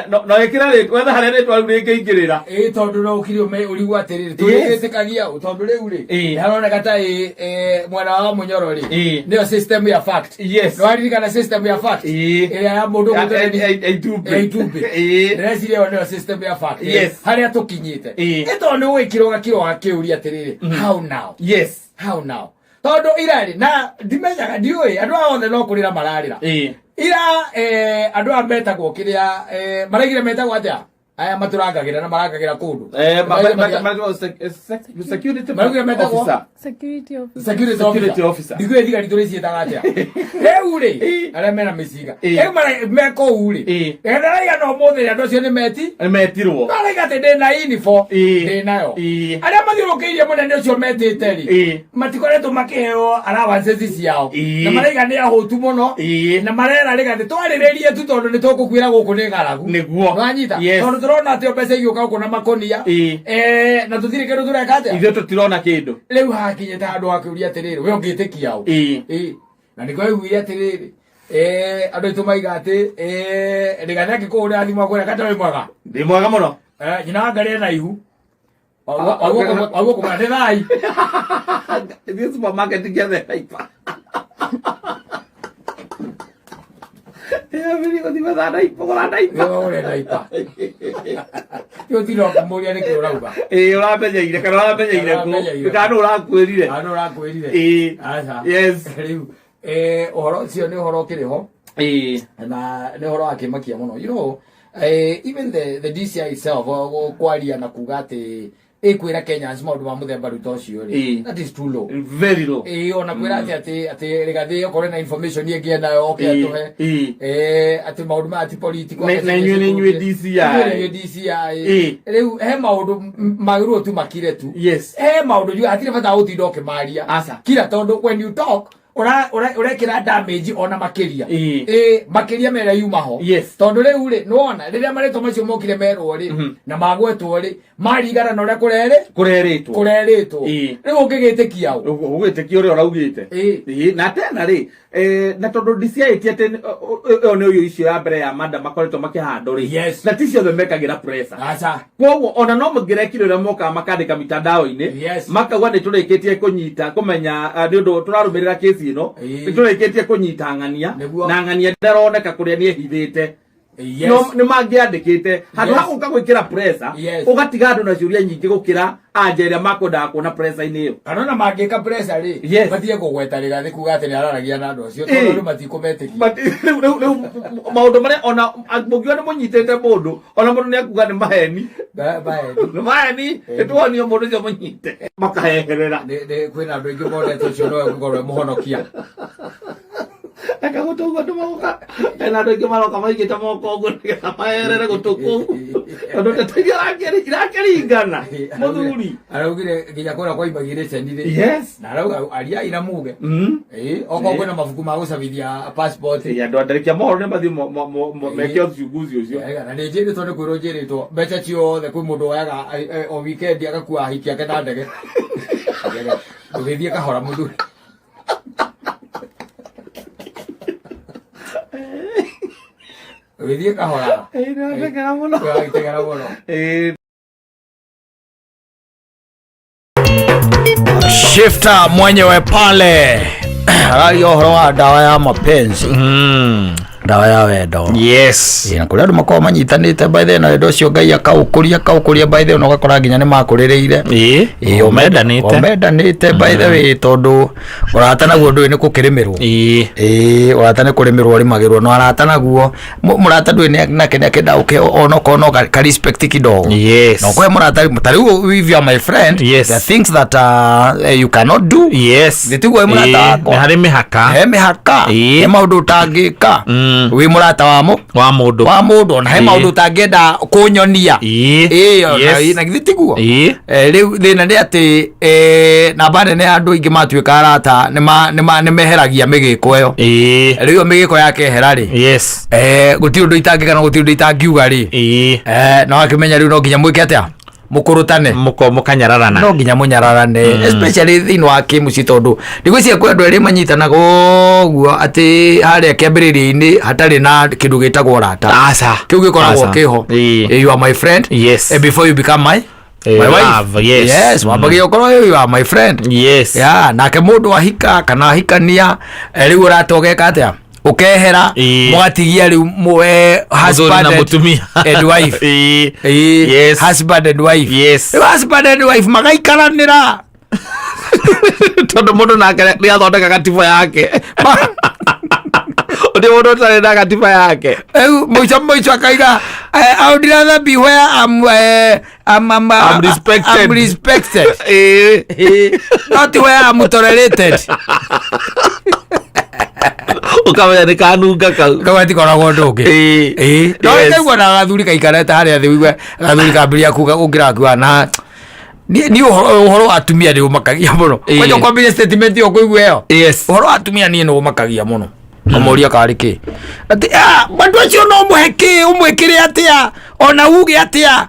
No ĩkĩra rĩtwa, wetha harĩa rĩtwa rĩu rĩngĩingĩrĩra. Ĩĩ, tondũ no ũkire ũrigwo atĩrĩrĩ, tũrĩtĩkagia ũ? Tondũ rĩu rĩ, nĩ haroneka ta mwena wa Mũnyoro rĩ, nĩyo system ya fact. Yes. Nĩ waririkana system ya fact? Ĩrĩa ya mũndũ gũtũrĩria- Ya itumbĩ. Ya itumbĩ. Ndĩreciria ĩyo nĩyo system ya fact. Yes. Harĩa tũkinyĩte. Nĩ tondũ nĩ ũgwĩkĩrwo gakiro gakĩũria atĩrĩrĩ, how now? Yes. How now? Tondũ ira rĩ, na ndimenyaga, ndiũĩ, andũ aya othe no kũrĩra mararĩra. Ira, andũ aya metagwo kĩrĩa, maraigire metagwo atĩa? Aya matũrangagĩra na marangagĩra kũndũ. Security Maraugire metagwo? officer. Security officer. Security Security officer. officer. Ndikuĩ thigari tũrĩciĩtaga atĩa? Rĩu rĩ, arĩa mena mĩcinga. Rĩu me kũu rĩ, Getha raiga no mũthĩ andũ acio nĩ meti. Nĩ metirwo. No araiga atĩ ndĩ na uniform, ndĩ nayo. Arĩa mathiũrũrũkĩirie mũnene ũcio metĩte rĩ, matikoretwo makĩheo allowances ciao. Na maraiga nĩ ahũtu mũno. Na marera Rigathi twarĩrĩrie tu tondũ nĩ tũgũkuĩra gũkũ nĩ ng'aragu. Nĩguo. Nĩwanyita? Yes. Tondũ tũrona atĩ o mbeca igĩũka gũkũ na makũnia. Na tũtirĩ kĩndũ tũreka atĩa? Ithuĩ tũtirona kĩndũ. Rĩu hakinyĩte handũ hakĩũria atĩrĩrĩ, we ũngĩtĩkia ũ? Na nĩkĩo aiguire atĩrĩrĩ, andũ aitũ maiga atĩ, Rigathi akĩkũhũrĩra thimũ akwĩra kata wĩ mwega. Ndĩ mwega mũno. Nyina wa Ngarĩ ena ihu. Waguo kũmwĩra ndĩ thai. Thiĩ supermarket ngĩethe diaper. Ambĩrĩrie gũthiĩ gwetha diaper, kũgũra diaper. Ũgũre diaper. Ti ũtinda ũkĩmũria nĩkĩ ũrauga. Ĩĩ, ũramenyeire kana ũramenyeire kũ? Ũramenyeire. Kana nũ ũrakwĩrire? Kana nũ ũrakwĩrire? Ĩĩ. Aca. Yes. Rĩu, ũhoro ũcio nĩ ũhoro ũkĩrĩ ho. Na nĩ ũhoro wa kĩmakia mũno. You know, even the DCI itself, kwaria na kuga atĩ ĩkwĩra Kenyans maũndũ ma mũthemba rĩu ta ũcio rĩ. That is too low. Very low. Ĩĩ, ona kwĩra atĩ atĩ Rigathi okorwo na information ĩngĩ enayo oke atũhe. Atĩ maũndũ maya ti political. Na inyuĩ nĩ inyuĩ DCI. Inyuĩ nĩ inyuĩ DCI. Rĩu he maũndũ magĩrĩirwo tu makire tu. Yes. He maũndũ njugaga hatirĩ bata wa gũtinda ũkĩmaria. Aca. Kira tondũ when you talk ũrekĩra damage ona makĩria. Makĩria mera yuma ho. Yes. Tondũ rĩu rĩ, nĩwona rĩrĩa marĩtwa macio mokire merwo rĩ, na magwetwo rĩ, marigana na ũrĩa kũrerĩ? Kũrerĩtwo. Kũrerĩtwo. Rĩu ũngĩgĩtĩkia ũ? Ũgwĩtĩkia ũrĩa ũraugĩte. Na tena rĩ, na tondũ DCI ti atĩ ĩyo nĩ ũyũ icio ya mbere ya manda makoretwo makĩhandwo rĩ. Yes. Na ti ciothe mekagĩra pressure. Aca. Koguo ona no mũngĩrekire ũrĩa mokaga makandĩka mitandao-inĩ. Yes. Makauga nĩ tũrĩkĩtie kũnyita kũmenya, nĩ ũndũ tũrarũmĩrĩra kesi ĩno. Nĩ tũrĩkĩtie kũnyita ng'ania. Nĩguo. Na ng'ania ndaroneka kũrĩa nĩ ehithĩte. Yes. No, nĩ mangĩandĩkĩte handũ Yes. ha gũka gwĩkĩra pressure, Yes. ũgatiga andũ na ciũria nyingĩ gũkĩra anja ĩrĩa makwendaga kuona pressure-inĩ ĩyo. Kana ona mangĩka pressure rĩ, Yes. matige kũgweta Rigathi kuga atĩ nĩ araragia na andũ acio, tondũ andũ matikũmetĩkia. But rĩu maũndũ marĩa ona mũngiuga nĩ mũnyitĩte mũndũ, ona mũndũ nĩ akuga nĩ maheni. Maheni. Nĩ maheni, nĩ tuonio mũndũ ũcio mũnyite. Makaheherera. Nĩ kwĩna andũ aingĩ monete ũcio nowe ũngĩkorwo e mũhonokia. Reke gũtũ ũguo andũ magoka. Hena andũ aingĩ maroka maigĩte moko ũguo nĩgetha maherere gũtũ kũu. Tondũ ndeto iria irakĩringana, mũthuri. Araugire nginya kũrĩa kwa immigration rĩ. Yes. Na arauga aria ira muge. Okorwo kwĩna mabuku ma gũcabithia passport. Andũ andĩki a mohoro nĩ mathiĩ meke uchunguzi ũcio. Na nĩ njĩrĩtwo nĩ kwĩrwo njĩrĩtwo mbeca ciothe kwĩ mũndũ woyaga o weekend agakua ahiki ake na ndege. Ndũgĩthiĩ kahora mũthuri. Ũgĩthiĩ kahora. Ĩĩ, nĩwateng'era mũno. Ũgagĩteng'era mũno. Ĩĩ. Shifter mwenyewe pale araria ũhoro wa ndawa ya mapenzi, ndawa ya wendo. Yes. Ĩ, na kũrĩ andũ makoragwo manyitanĩte by the way, na wendo ũcio Ngai akaũkũria akaũkũria by the way, na ũgakora nginya nĩ makũrĩrĩire. Ĩĩ. Ĩ, O mendanĩte. o mendanĩte by the way, tondũ ũrata naguo ndũĩ nĩ gũkĩrĩmĩrwo. Ĩĩ. Ĩĩ, ũrata nĩ kũrĩmĩrwo ũrĩmagĩrwo na arata naguo mũrata ndũĩ nake nĩ akĩenda ũke onokorwo no ka respect kidogo. Yes. No kwe mũrata ta rĩu, if you are my friend, Yes. the things that you cannot do. Yes. Nĩ tiguo wĩ mũrata Ĩĩ, wakwa. nĩ harĩ mĩhaka. He mĩhaka. Ĩĩ. He maũndũ ũtangĩka wĩ mũrata wa mũ wa mũndũ. Wa mũndũ, ona he Ĩĩ. maũndũ ũtangĩenda kũnyonia. Ĩĩ. Ĩĩ, ona Yes. na githĩ tiguo? Ĩĩ. Rĩu thĩna nĩ atĩ namba nene ya andũ aingĩ matuĩka arata nĩ meheragia mĩgĩko ĩyo. Ĩĩ. Rĩu ĩyo mĩgĩko yakehera rĩ, Yes. Gũtirĩ ũndũ itangĩka na gũtirĩ ũndũ itangiuga rĩ. Ĩĩ. Na wakĩmenya rĩu no nginya mwĩke atĩa, mũkũrũtane. Mũko mũkanyararana. No nginya mũnyararane, especially thĩinĩ wa kĩmũciĩ, tondũ ndigwĩciria kwĩ andũ erĩ manyitanaga ũguo atĩ harĩa kĩambĩrĩria-inĩ hatarĩ na kĩndũ gĩtagwo ũrata. Aca. Kĩu gĩkoragwo Aca. kĩho. Ĩĩ. You are my friend Yes. before you become my my wife. Love, yes. Yes, wambagia ũkorwo you are my friend. Yes. Ya nake mũndũ ahika kana ahikania, rĩu ũrata ũgeka atĩa, ũkehera. Ĩĩ. Mũgatigia rĩu Mũthuri na husband mũtumia. and wife. Ĩĩ. Ĩĩ, Yes. husband and wife. Yes. Rĩu husband and wife magaikaranĩra. Tondũ mũndũ nake nĩ athondeka gatiba yake, ũndĩ mũndũ ũtarĩ na gatiba yake. Rĩu mũico mũico akaiga, "I would rather be where I'm I'm respected." I'm respected. Ĩĩ. Ĩĩ, not where I'm tolerated. Ũkamenya nĩ kanunga kau. Kau gatikoragwo ũndũ ũngĩ. Ĩĩ. Ĩĩ, no Yes. kaigua na gathuri kaikarete harĩa thĩ, ũigue gathuri kambĩrĩria kuga ũngĩrakua na niĩ ũhoro wa atumia nĩ ũmakagia mũno. Ĩĩ. Kwanja kwambĩrĩria statement ĩyo kũigua ĩyo. Yes. Ũhoro wa atumia niĩ nĩ ũmakagia mũno. Kamũria karĩ kĩ atĩ andũ acio no mũhe kĩ, ũmwĩkĩre atĩa, ona uge atĩa,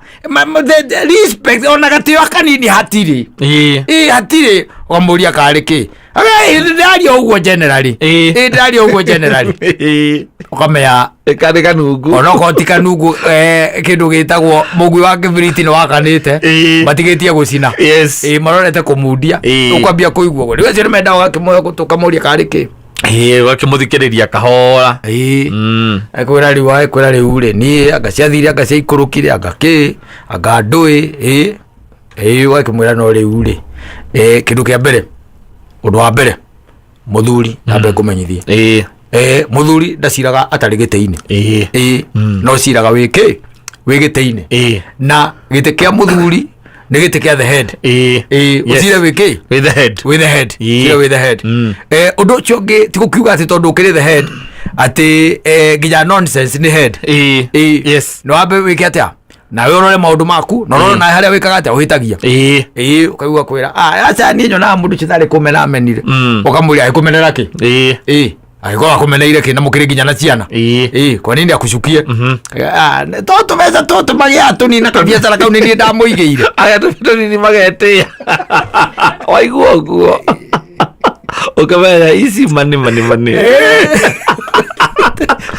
the respect ona gatĩo kanini hatirĩ. Ĩĩ. Ĩ, hatirĩ. Ũkamũria karĩ kĩ. Ndĩraria ũguo generally. Ĩĩ. Ĩ, ndĩraria ũguo generally. Ĩĩ. Ũkamenya Ĩkarĩ kanungu. Onokorwo ti kanungu, kĩndũ gĩtagwo mũgui wa kĩbiriti nĩ wakanĩte. Ĩĩ. Matigĩtie gũcina. Yes. Ĩ, marorete kũmundia. Ĩĩ. Ũkwambia kũigua ũguo rĩu acio nĩ mendaga ũgakĩmoya gũtũ ũkamũria karĩ kĩ. Ĩĩ, ũgakĩmũthikĩrĩria kahora. Ĩĩ. Mm. Ekwĩra rĩu, ekwĩra rĩu rĩ, niĩ anga ciathire, anga ciaikũrũkire, anga kĩ, anga ndũĩ. Ĩ ĩ, ũgakĩmwĩra no rĩu rĩ, kĩndũ kĩa mbere, ũndũ wa mbere, mũthuri nambe kũmenyithie. Ĩĩ. Mũthuri ndaciraga atarĩ gĩtĩ-inĩ. Ĩĩ. Ĩ, no ciraga wĩ kĩ, wĩ gĩtĩ-inĩ. Ĩĩ. Na gĩtĩ kĩa mũthuri nĩ gĩtĩ kĩa the head. Ĩĩ. Ĩ, Yes. ũcire wĩ kĩ? With the head. With the head. Ĩĩ. Cire with the head. Ũndũ ũcio ũngĩ ti gũkiuga atĩ tondũ ũkĩrĩ the head atĩ nginya nonsense nĩ head. Ĩĩ. Ĩĩ. Yes. No wambe wĩke atĩa, nawe ũrore maũndũ maku na ũrore nawe harĩa wĩkaga atĩa, ũhĩtagia. Ĩĩ. Ĩĩ, ũkaigua kwĩra, aca niĩ nyonaga mũndũ ũcio tarĩ kũmena amenire. Ũkamũria agĩkũmenera kĩ. Ĩĩ. Ĩĩ, agĩkorwo akũmeneire kĩ na mũkĩrĩ nginya na ciana. Ĩĩ. Ĩĩ, kwa nini akucukie? To tũbeca tũtũ magĩaga tũnini na kabiacara kau nĩ niĩ ndamũigĩire. Aya tũnini magetĩa waigua ũguo ũkamenya ici mani mani mani.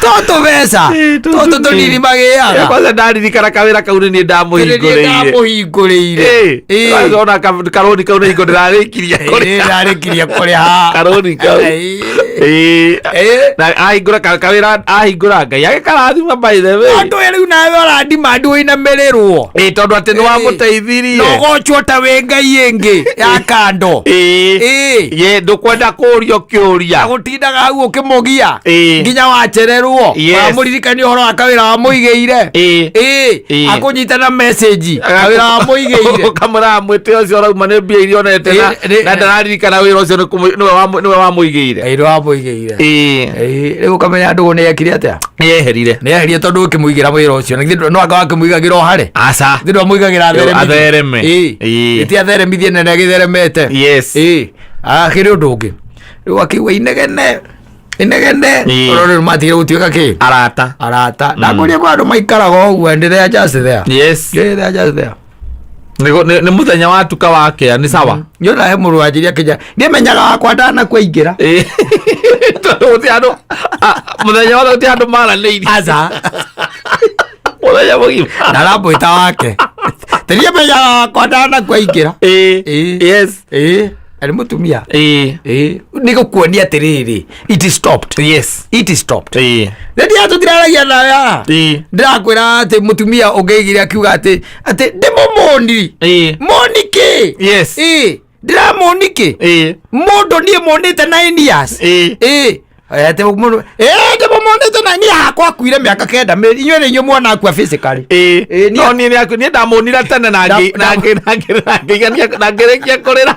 To tũbeca tũtũ tũnini magĩaga. Kwanza ndaririkana kawĩra kau nĩ niĩ ndamũhingũrĩire. Ndamũhingũrĩire. Ĩĩ. Ona karũni kau nĩ hingo ndĩrarĩkirie kũrĩa. Ndarĩkirie kũrĩha. Karũni kau. Ĩĩ. Ĩĩ. Ĩĩ. Na ahingũra kawĩra, ahingũra Ngai agĩkarathima by the way. Andũ rĩu nawe ũrandimandi ũinamĩrĩrwo. Ĩĩ, tondũ atĩ nĩ wamũteithirie. Na ũgocwo ta wĩ ngai ĩngĩ ya kando. Ĩĩ. Ĩĩ. Ye ndũkwenda kũũrio kĩũria. Gũtindaga hau ũkĩmũgia Ĩĩ. nginya wacererwo. Yes. Wamũririkania ũhoro wa kawĩra wamũigĩire. Ĩĩ. Ĩĩ. Ĩĩ. Akũnyita na message kawĩra wamũigĩire. Ũkamũra mwĩtĩ ũcio ũrauma nĩ mbia iria onete na Ĩĩ, na ndararirikana wĩra ũcio nĩwe wamũigĩire. Ĩĩ, nĩ wamũigĩire. Ĩĩ. Ĩĩ, rĩu ũkamenya ndũgũ nĩ yekire atĩa. Nĩyeherire. Nĩ yeherie tondũ ũkĩmũigĩra wĩra ũcio na githĩ no anga wakĩmũigagĩra o harĩ. Aca. Githĩ ndwamũigagĩra atheremithie? Athereme. Ĩĩ. Ĩĩ. Ĩti atheremithie nene agĩtheremete. Yes. Ĩĩ, akĩrĩ ũndũ ũngĩ rĩu akiuga inegene inegene. Ĩĩ. Ũrore rĩu matigire gũtuĩka kĩ? Arata. Arata. Ndakũria kwa andũ maikaraga ũguo and they are just there. Yes. Yeah, they are just there. Nĩ mũthenya watuka wakĩa nĩ sawa. Nyona he mũrũ wanjĩria kĩnya ndiamenyaga wakwa ndanakua ingĩra. Ĩĩ. Tondũ gũtirĩ handũ mũthenya wothe gũtirĩ handũ maranĩirie. Aca. Mũthenya mũgima. Ndaramwĩta wake tĩriamenyaga wakwa ndanakua ingĩra. Ĩĩ. Ĩĩ. Yes. Ĩĩ, arĩ mũtumia. Ĩĩ. Ĩĩ, nĩ gũkuonia atĩrĩrĩ, it is stopped. Yes. It is stopped. Ĩĩ. Rĩrĩa tũtiraragia nawe haha, Ĩĩ. ndĩrakwĩra atĩ mũtumia ũngĩigire akiuga atĩ ndĩmũmũni. Ĩĩ. Moni kĩ? Yes. Ĩĩ, ndĩramũni kĩ? Ĩĩ. Mũndũ niĩ monĩte 9 years. Ĩĩ. Ĩĩ. Atĩ mũndũ ĩĩ ndĩmũmonĩte na niĩ hakwa akuire mĩaka 9 inyuĩ nĩ inyuĩ mwana akua physically. Ĩĩ. Ĩĩ, No niĩ niĩ ndamuonire tene na Na- na ngĩrĩkia kũrĩra.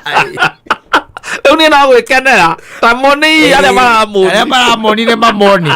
Rĩu niĩ no gwĩkenera ta moni arĩa Arĩa maramũni. maramonire mamoni.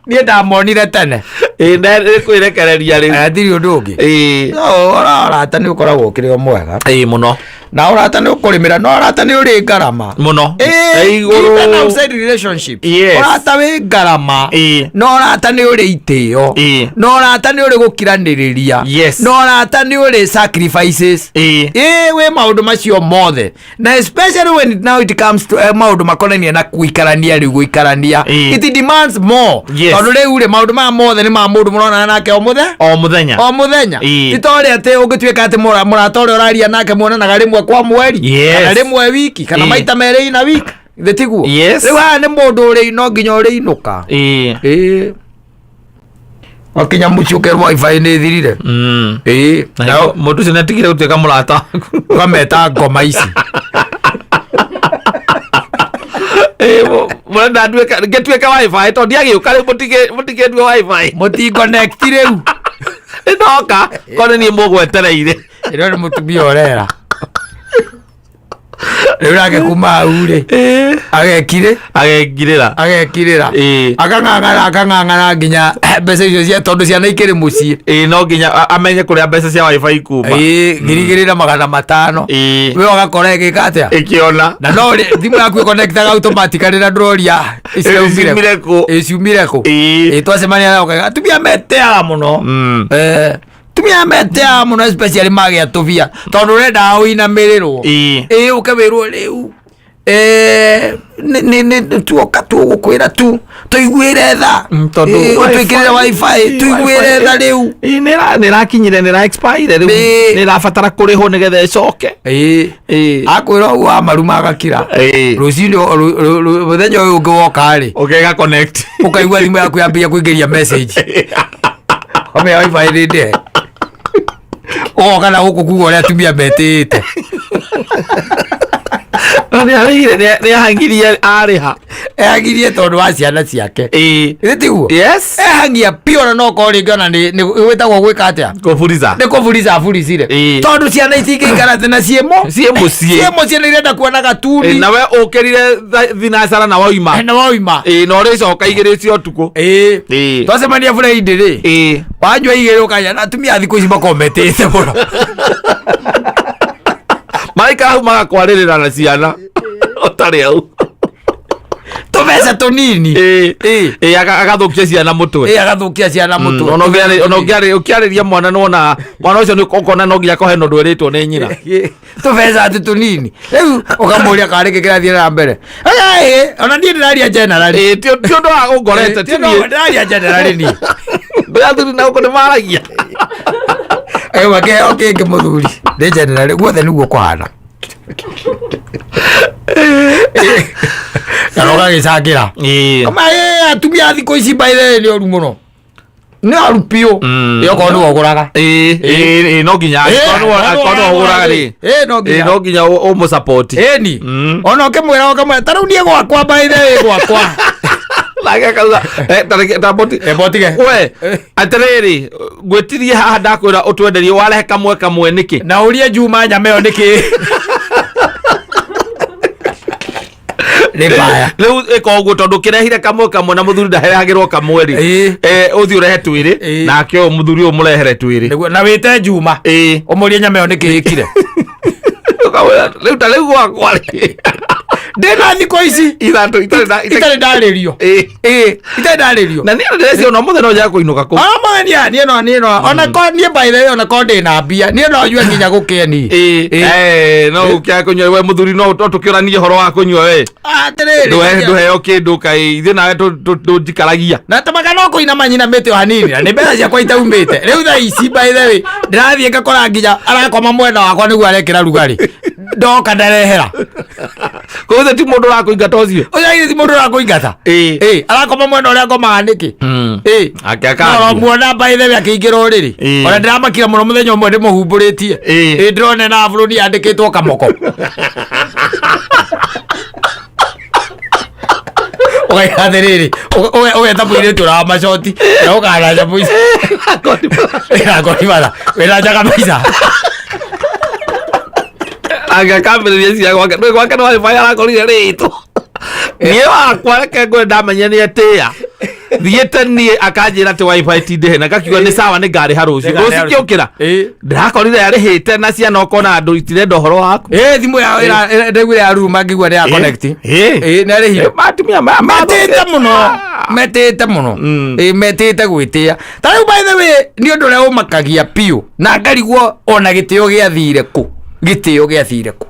Niĩ ndamonire tene. Ĩĩ, nĩ kwĩrekereria rĩu. Hatirĩ ũndũ ũngĩ. Ĩĩ. No ũrata nĩ ũkoragwo ũkĩrĩ o mwega. Ĩĩ mũno. Na ũrata nĩ ũkũrĩmĩra no ũrata nĩ ũrĩ ngarama. Mũno. Ĩĩ, Ĩ igũrũ. even outside relationship. Yes. Ũrata wĩ ngarama. Ĩĩ. Na ũrata nĩ ũrĩ itĩo. Ĩĩ. Na ũrata nĩ ũrĩ gũkiranĩrĩria. Yes. Na ũrata nĩ ũrĩ sacrifices. Ĩĩ. Ĩĩ, wĩ maũndũ macio mothe. Na especially when it, now it comes to maũndũ makonainie na gũikarania rĩu gũikarania. Ĩĩ. It demands more. Yes. Tondũ rĩu rĩ maũndũ maya mothe nĩ ma mũndũ mũronana nake o mũthenya O mũthenya. o muthenya. Ĩĩ. Ti ta ũrĩa atĩ ũngĩtuĩka atĩ mũrata ũrĩa ũraria nake muonanaga rĩmwe kwa mweri, Yes. kana rĩmwe wiki, kana Ĩĩ. maita merĩ ina wiki. Githĩ tiguo? Yes. Rĩu haha nĩ mũndũ ũrĩ no nginya ũrĩinũka. Ĩĩ. Ĩĩ. Wakinya mũciĩ ũkerwo wifi nĩ ĩthirire. Ĩĩ. Na Nao mũndũ ũcio nĩatigire gũtuĩka mũrata waku. ũkameta ngoma ici. Ĩĩ, mũrenda nduĩke ngĩtuĩke wifi tondũ ndiagĩũka rĩu mũtikĩndue wifi. Mũtingonnect rĩu. Nĩndoka korwo nĩ niĩ mũgwetereire. Ĩno nĩ mũtumia ũrera. Rĩu nake kuma hau rĩ Ĩĩ. agekire Agekirĩra. Agekirĩra. Ĩĩ. Akang'ang'ana akang'ang'ana nginya mbeca icio cia tondũ ciana ikĩrĩ mũciĩ. Ĩĩ, no nginya amenye kũrĩa mbeca cia wifi ikuma. Ĩĩ, 2500. Ĩĩ. We ũgakora ĩgĩka atĩa? Ĩkĩona. Na no thimũ yaku ĩconnectaga automatically na ndũroria Ĩ, ciumire kũ. Ĩ, ciumire kũ. Ĩĩ. Ĩ, twacemania nao ũkauga, atumia meteaga mũno. Atumia meteaga mũno especially magĩa tũbia tondũ ũrendaga ũinamĩrĩrwo. Ĩĩ. Ĩ, ũke wĩrwo rĩu nĩ tuoka tũgũkwĩra tu tũiguĩre tha. Tondũ Ĩ, ũtwĩkĩrĩre wifi tũiguĩre tha rĩu. Ĩĩ, nĩ ĩrakinyire nĩ ĩra expire rĩu. Ĩĩ. Nĩ ĩrabatara kũrĩhwo nĩgetha ĩcoke. Ĩĩ. Ĩĩ. Akwĩra ũguo amaruma agakira. Ĩĩ. Rũcinĩ mũthenya ũyũ ũngĩ woka rĩ, Ũkega connect. ũkaigua thimũ yaku yambia kũingĩria message. Wamenya wifi nĩ ndĩhe. Ũgoka na gũkũ kuga ũrĩa atumia metĩĩte. Na nĩ arĩhire nĩ ahangirie arĩha. Ehangirie tondũ wa ciana ciake. Ĩĩ. Githĩ tiguo? Yes. Ehangia biũ ona no korwo rĩngĩ ona nĩ gwĩtagwo gwĩka atĩa? Kũburiza. Nĩ kũburica aburicire. Ĩĩ. Tondũ ciana itingĩikara atĩ na ciĩmo. Ciĩ mũciĩ. Ciĩ mũciĩ nĩ irenda kuona Ĩĩ, gatuni. na we ũkĩrire thinacara na wauma. Na wauma. Ĩĩ, na ũrĩcoka 2 cia ũtukũ. Ĩĩ. Ĩĩ. Twacemania Friday rĩ. Ĩĩ. Wanyua 2 ũkanya na atumia a thikũ ici makoragwo metĩĩte mũno. Maraikara hau magakwarĩrĩra na ciana. Ũtarĩ hau. Tũbeca tũnini. Ĩĩ. Ĩĩ. Ĩĩ, agathũkia ciana mũtwe. Ĩĩ, agathũkia ciana mũtwe. Ona ũngĩarĩria mwana nĩwona mwana ũcio nĩ ũkona no nginya akohe na ũndũ erĩtwo nĩ nyina. Tũbeca atĩ tũnini. Rĩu ũkamũria karĩ kĩ kĩrathiĩ na mbere. Ĩĩ, ona niĩ ndĩraria generally. Ĩĩ, ti ũndũ wa ũngorete Ĩĩ, ti ti ũndũ niĩ. ndĩraria generally niĩ. Ndĩ athuri na gũkũ nĩ maragia. Ewa kĩheo kĩngĩ mũthuri. Nĩ generally guothe nĩguo kũhana. Kana ũgagĩcangĩra. Ĩĩ. Kama ĩĩ, atumia a thikũ ici by the way nĩ oru mũno. Nĩ oru biũ. Ĩĩ, okorwo nĩwe ũgũraga. Ĩĩ, ĩĩ, ĩĩ, no nginya angĩkorwo nĩwe ũgũraga rĩ. Ĩĩ, no Ĩĩ, nginya. no nginya ũmũsupport. Ĩni. Ona ũkĩmwĩra ũkamwĩra ta rĩu niĩ gwakwa by the way gwakwa. Nake akauga, ta reke- ta mboti- Mbotige. We, atĩrĩrĩ, ngwĩtirie haha ndakwĩra ũtwenderie warehe kamwe kamwe nĩkĩ? Na ũrie Juma nyama ĩyo nĩkĩ? Nĩ mbaya. Rĩu ĩka ũguo tondũ kĩrehire kamwe kamwe na mũthuri ndaheagĩrwo kamwe rĩ. Ĩĩ. Ũthiĩ ũrehe twĩrĩ, Ĩĩ. nake ũyũ mũthuri ũyũ mũrehere twĩrĩ. Nĩguo na wĩte Juma. Ĩĩ. Ũmũrie nyama ĩyo nĩkĩ ĩkire. Ũkamwĩra, rĩu ta rĩu gwakwa rĩ. Ndĩna thikũ ici Ithatũ itarĩ na itarĩ ndarĩrio. Ĩĩ. Ĩĩ, itarĩ ndarĩrio. Na niĩ ndĩreciria ona ũmũthĩ no njaga kũinũka kũu. Ona mũthĩ niĩ niĩ no niĩ no ona ko niĩ by the way ona ko ndĩna mbia niĩ no nyue nginya gũkĩe niĩ. Ĩĩ. Ĩĩ. Eh, no ũkĩaga kũnyua we mũthuri no no tũkĩũranie ũhoro wa kũnyua we. Atĩrĩrĩ. Ndũheo kĩndũ kaĩ ithuĩ nawe ndũnjikaragia. Na tamaga no kũinama nyina mĩtĩ o hanini na nĩ mbeca ciakwa itaumĩte. Rĩu thaa ici by the way ndĩrathiĩ ngakora nginya arakoma mwena wakwa nĩguo arekĩra rugarĩ. Ndoka ndarehera. Koguo ti mũndũ ũrakũingata ũcio. Ũcio githĩ ti mũndũ ũrakũingata. Ĩĩ. Ĩĩ, arakoma mwena ũrĩa ngomaga nĩkĩ? Ĩĩ. Ake akanjia. No muona by the way akĩingĩra ũrĩrĩ. Ĩĩ. Ona ndĩramakire mũno mũthenya ũmwe ndĩmũhumbũrĩtie. Ĩĩ. Ĩĩ ndĩrona na bũrũri yandĩkĩtwo kamoko. Ũgaiga atĩrĩrĩ, ũgeta mũirĩtu ũrĩa wa macoti na ũkanaja mũico. Wĩna ngonibatha, wĩna njaga maica. Angĩakambĩrĩria cia gwake ndũĩ gwake nĩ wifi arakorire rĩtwo niĩ wakwa reke ngwĩre ndamenya nĩ etĩĩa thiĩte niĩ akanjĩra atĩ wifi ti ndĩhe na ngakiuga nĩ sawa nĩ ngarĩha rũciũ. Nĩngarĩha Rũciũ ngĩũkĩra Ĩĩ. ndĩrakorire arĩhĩte na ciana ũkona andũ itirenda ũhoro waku. Ĩĩ thimũ yao ndaiguire ya ruma ngĩigua nĩ ya connect. Ĩĩ. Ĩĩ nĩ arĩhire. Atumia maya Metĩte mũno metĩte mũno. Ĩĩ metĩte gwĩtĩa ta rĩu by the way nĩ ũndũ ũrĩa ũmakagia biũ na ngarigwo ona gĩtĩo gĩathire kũ, gĩtĩo gĩathire kũ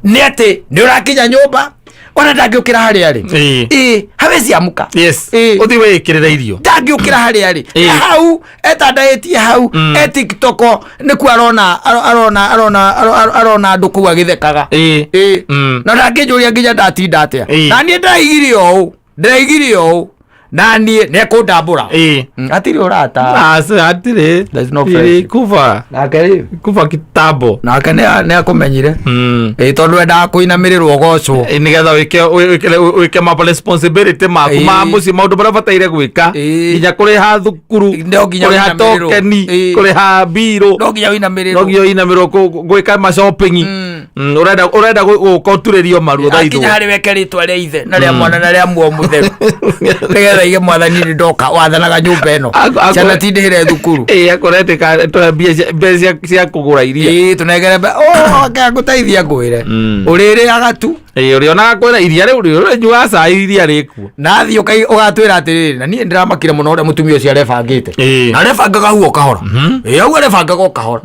nĩ atĩ nĩ ũrakinya nyũmba ona ndangĩũkĩra harĩa arĩ. Ĩĩ. Ĩĩ hawezi amka. Yes. Ĩĩ. Ũthiĩ wĩĩkĩrĩre irio. Ndangĩũkĩra harĩa arĩ. Ĩĩ. Hau etandaĩtie hau e TikTok nĩkuo arona arona arona arona andũ kũu agĩthekaga. Ĩĩ. Ĩĩ. Na ndangĩnjũria nginya ndatinda atĩa. Ĩĩ. Na niĩ ndĩraigire ũũ ndĩraigire ũũ na niĩ nĩekũndambũra. Ĩĩ. Hatirĩ ũrata. Aca hatirĩ. There's no friendship. Kuba Nake rĩ kuba kitambo. Nake nĩ akũmenyire. Ĩĩ tondũ endaga kũinamĩrĩrwo gocwo. Ĩ, nĩgetha wĩke ma responsibility maku ma Ĩĩ. mũciĩ maũndũ marĩa ũbataire gwĩka Ĩĩ. nginya kũrĩha thukuru No nginya kũrĩha ũinamĩrĩrwo. tokeni Ĩĩ. kũrĩha mbirũ No nginya no ũinamĩrĩrwo. nginya ũinamĩrwo gwĩka ma shopping. Ũrenda gũka ũturĩrio maru Akinya ũthaithwo. harĩ weke rĩtwa rĩa ithe na rĩa mwana na rĩa muo mũtheru nĩgetha ige mwathani nĩ ndoka wathanaga nyũmba ĩno ciana tindĩhĩre thukuru. Ĩĩ akorete tũhe mbia cia kũgũra iria. Ĩĩ tũnengere ngũteithia ngwĩre ũrĩrĩaga tu. Ĩĩ ũrĩonaga kwĩna iria rĩu rĩnyuaga cai iria rĩkuo. Na athiĩ ũgatwĩra atĩrĩrĩ na niĩ ndĩramakire mũno ũrĩa mũtumia ũcio arebangĩte. Ĩĩ. Na arebangaga hau o kahora. Ĩĩ hau arebangaga o kahora.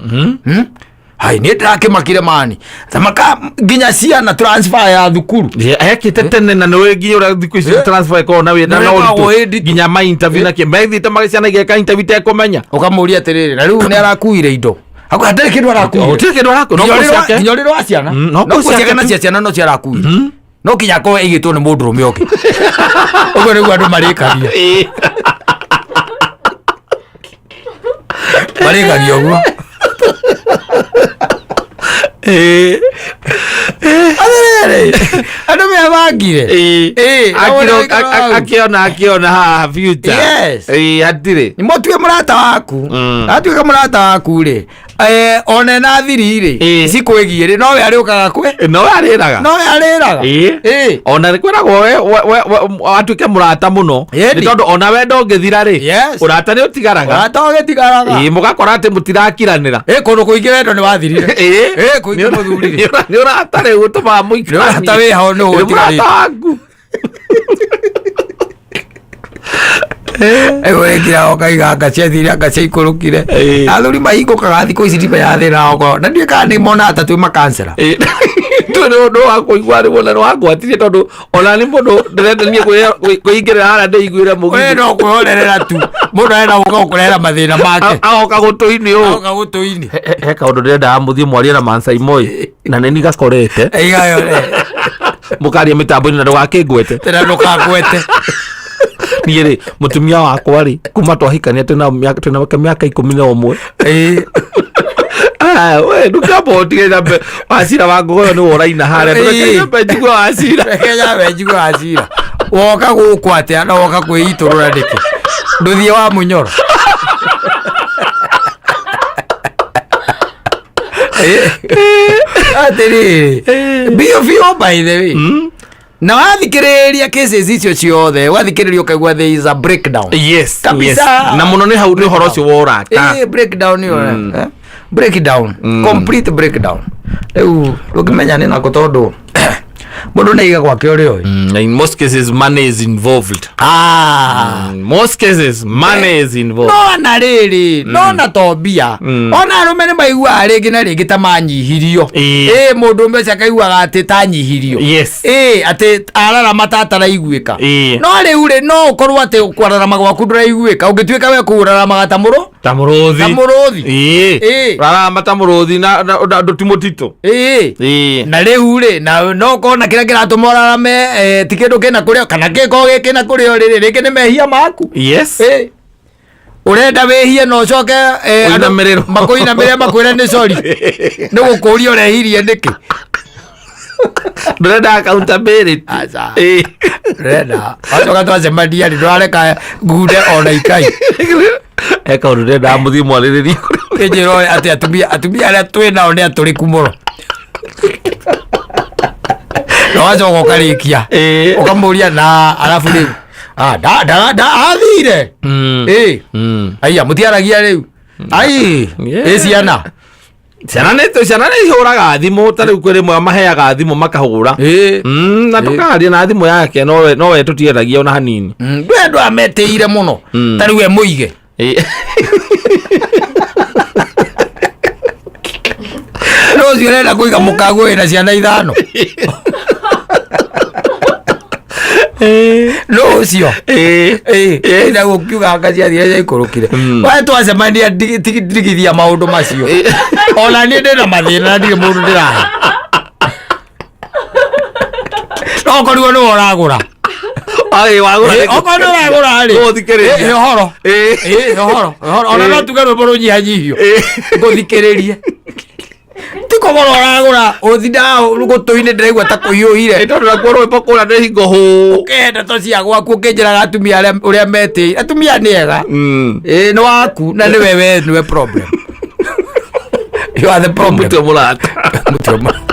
Hai niĩ ndĩrakĩmakire mani thamaka nginya ciana transfer ya thukuru. Ekĩte tene na nĩwe nginya ũrĩa thikũ ici Eh. transfer ĩkoragwo na wĩna Na na ĩkoragwo ũritũ ĩ nditũ. nginya ma interview na kĩ methiĩte magĩciana igeka interview itekũmenya. Ũkamũria atĩrĩrĩ na rĩu nĩ arakuire indo Hakuhĩ hatirĩ kĩndũ arakuire. Gũtirĩ kĩndũ arakuire, no Nginya nguo ũrĩrĩ ciake. nginya ũrĩrĩ wa ciana. No No nguo nguo ciake ciake na tu. cia ciana no cio arakuire. No nginya akorwo aigĩtwo nĩ mũndũrũme ũngĩ. Ũguo nĩguo andũ marĩkagia. Ĩĩ. Marĩkagia ũguo. Ĩĩ. Atĩrĩrĩ andũ mebangire. Ĩĩ. Ĩĩ, na Akĩro- ũrĩa ũikaraga hau. Akĩona haha future. Yes. Ĩĩ hatirĩ. Nĩ mũtue mũrata waku. Atuĩka mũrata waku rĩ ona ena thiri rĩ Ĩĩ. cikwĩgiĩ rĩ nowe arĩũkaga kwĩ No arĩraga. nowe arĩraga. Ĩĩ. Ĩĩ. Ona nĩ kwĩragwo we atuĩke mũrata mũno Ĩni. nĩ tondũ ona wendo ũngĩthira rĩ Yes. ũrata nĩ ũtigaraga. Ũrata ũgĩtigaraga. Ĩĩ mũgakora atĩ mũtirakiranĩra. Ĩ kũndũ kũingĩ wendo nĩ wathirire. Ĩĩ. Ĩ kũingĩ mũthuri rĩ. Nĩ ũrata rĩu ũtũmaga mũikaranie. Nĩ ũrata wĩ hau nĩ Nĩ ũtigarĩte. mũrata waku. Ĩgwĩkira ũkaiga anga ciathire anga ciaikũrũkire. Ĩĩ. Athuri mahingũkaga thikũ ici ndimenyaga thĩna okorwo na ndiũĩ kana nĩ monaga ta twĩ makansela. Ĩĩ. Ndũĩ nĩ ũndũ wa kũigua rĩmwe na nĩ wangwatirie tondũ ona nĩ mũndũ ndĩrenda niĩ kwĩingĩrĩra harĩa ndĩiguĩre We mũgithi. no kwĩhorerera tu mũndũ arenda gũka gũkũrehera mathĩna make. Agoka gũtũ-inĩ ũũ. Agoka gũtũ-inĩ. He kaũndũ ndĩrendaga mũthiĩ mwarie na Mansai Moi na nĩ nigakorete Ĩigayo mũkaria mĩtambo-inĩ na ndũgakĩngwete. tena ndũkangwete. Niĩ rĩ mũtumia wakwa rĩ kuma twahikania twĩna mĩaka 11. Ĩĩ. Ah, we ndũkamba ũtige na wacira wa ngogoyo nĩwe ũraina harĩa. Ĩĩ. Ndũkamba njigue wacira. Reke nyambe njigue wacira. Woka gũkũ atĩa na woka kwĩitũrũra nĩkĩ? Ndũthiĩ wa mũnyoro. Atĩrĩrĩ biũ biũ by the way na wathikĩrĩria cases icio ciothe wathikĩrĩria ũkaigua there is a breakdown. Yes. Kabisa. Yes. Na mũno nĩ hau nĩ ũhoro ũcio wa ũrata. Ĩĩ breakdown ĩyo breakdown, complete breakdown. Rĩu ndũngĩmenya nĩ nako tondũ Mũndũ nĩ aiga gwake ũrĩa ũĩ. In most cases money is involved. Ah. In most cases money is involved. No na rĩrĩ, no na to mbia, ona arũme nĩ maiguaga rĩngĩ na rĩngĩ ta manyihirio. Ĩ mũndũ ũmwe ũcio akaiguaga atĩ tanyihirio. Ĩ atĩ ararama ta ataraiguĩka. No rĩu rĩ, no ũkorwo atĩ kwararama gwaku ndũraiguĩka ũngĩtuĩka we kũraramaga ta mũrũ Ta mũrũthi. Ta mũrũthi. Ĩĩ. Rarama ta mũrũthi na ndũ ti mũtitũ. Ĩĩ. Na rĩu rĩ, na no ũkorwo na kĩrĩa kĩratũma ũrarame, ti kĩndũ kĩna kũrĩa, kana kĩkorwo gĩ kĩna kũrĩa rĩrĩ, rĩngĩ nĩ mehia maku. Ĩĩ. Ũrenda wĩhie na ũcoke, andũ Ũinamĩrĩrwo. makũinamĩrĩre makwĩre nĩ sorry. Nĩ gũkũria ũrehirie nĩkĩ? Ndũrenda accountability. Aca. Ĩĩ. Ndũrenda. Wacoka twacemania rĩ, ndũrareka ngunde ona ikai. He kaũndũ ndĩrenda mũthiĩ mwarĩrĩrie. Kĩnjĩra atĩ atumia arĩa twĩ nao nĩ atũrĩku mũno. Na wacoka ũkarĩkia. Ũkamũria na arabu rĩu. Ah, da da da athire. Ĩĩ. Aya mũtiaragia rĩu. Ai, ĩ ciana. Ciana nĩ ihũraga thimũ, ta rĩu kwĩ rĩmwe maheaga thimũ makahũra. Na tũkaria na thimũ yake, nowe tũtiendagia ona hanini. Ndũ andũ ametĩire mũno. Ta rĩu we mũige. No ũcio ũrenda kũiga mũkaguo wĩna ciana ithano. No ũcio. Ĩĩ. Na gũkiuga anga ciathire ciaikũrũkire. We twacemania ndigithia maũndũ macio. Ona niĩ ndĩna mathĩna na ndirĩ mũndũ ndĩrahe. No korirwo nĩwe ũragũra. Ai, wagũra Ĩĩ, nĩkũ? okorwo nĩ ũragũra rĩ. Gũthikĩrĩria. Ĩĩ, ũhoro. Ĩĩ. Ĩĩ, ũhoro, ũhoro. Ona no tuge rwĩmbo rũnyihanyihio. Ngũthikĩrĩrie. Ti kũgũra ũragũra, ũthindaga gũtũ-inĩ ndĩraigua ta kũhiũhire. Ĩ, tondũ nakuo rwĩmbo kũrĩa nĩ hingo hũ. Ũkĩhe ndeto cia gwaku ũkĩnjĩraga atumia arĩa ũrĩa metĩire. Atumia nĩ ega. Ĩĩ, nĩ waku na nĩwe we nĩwe problem. You are the problem. Mũtwe mũrata. Mũtwe mũrata.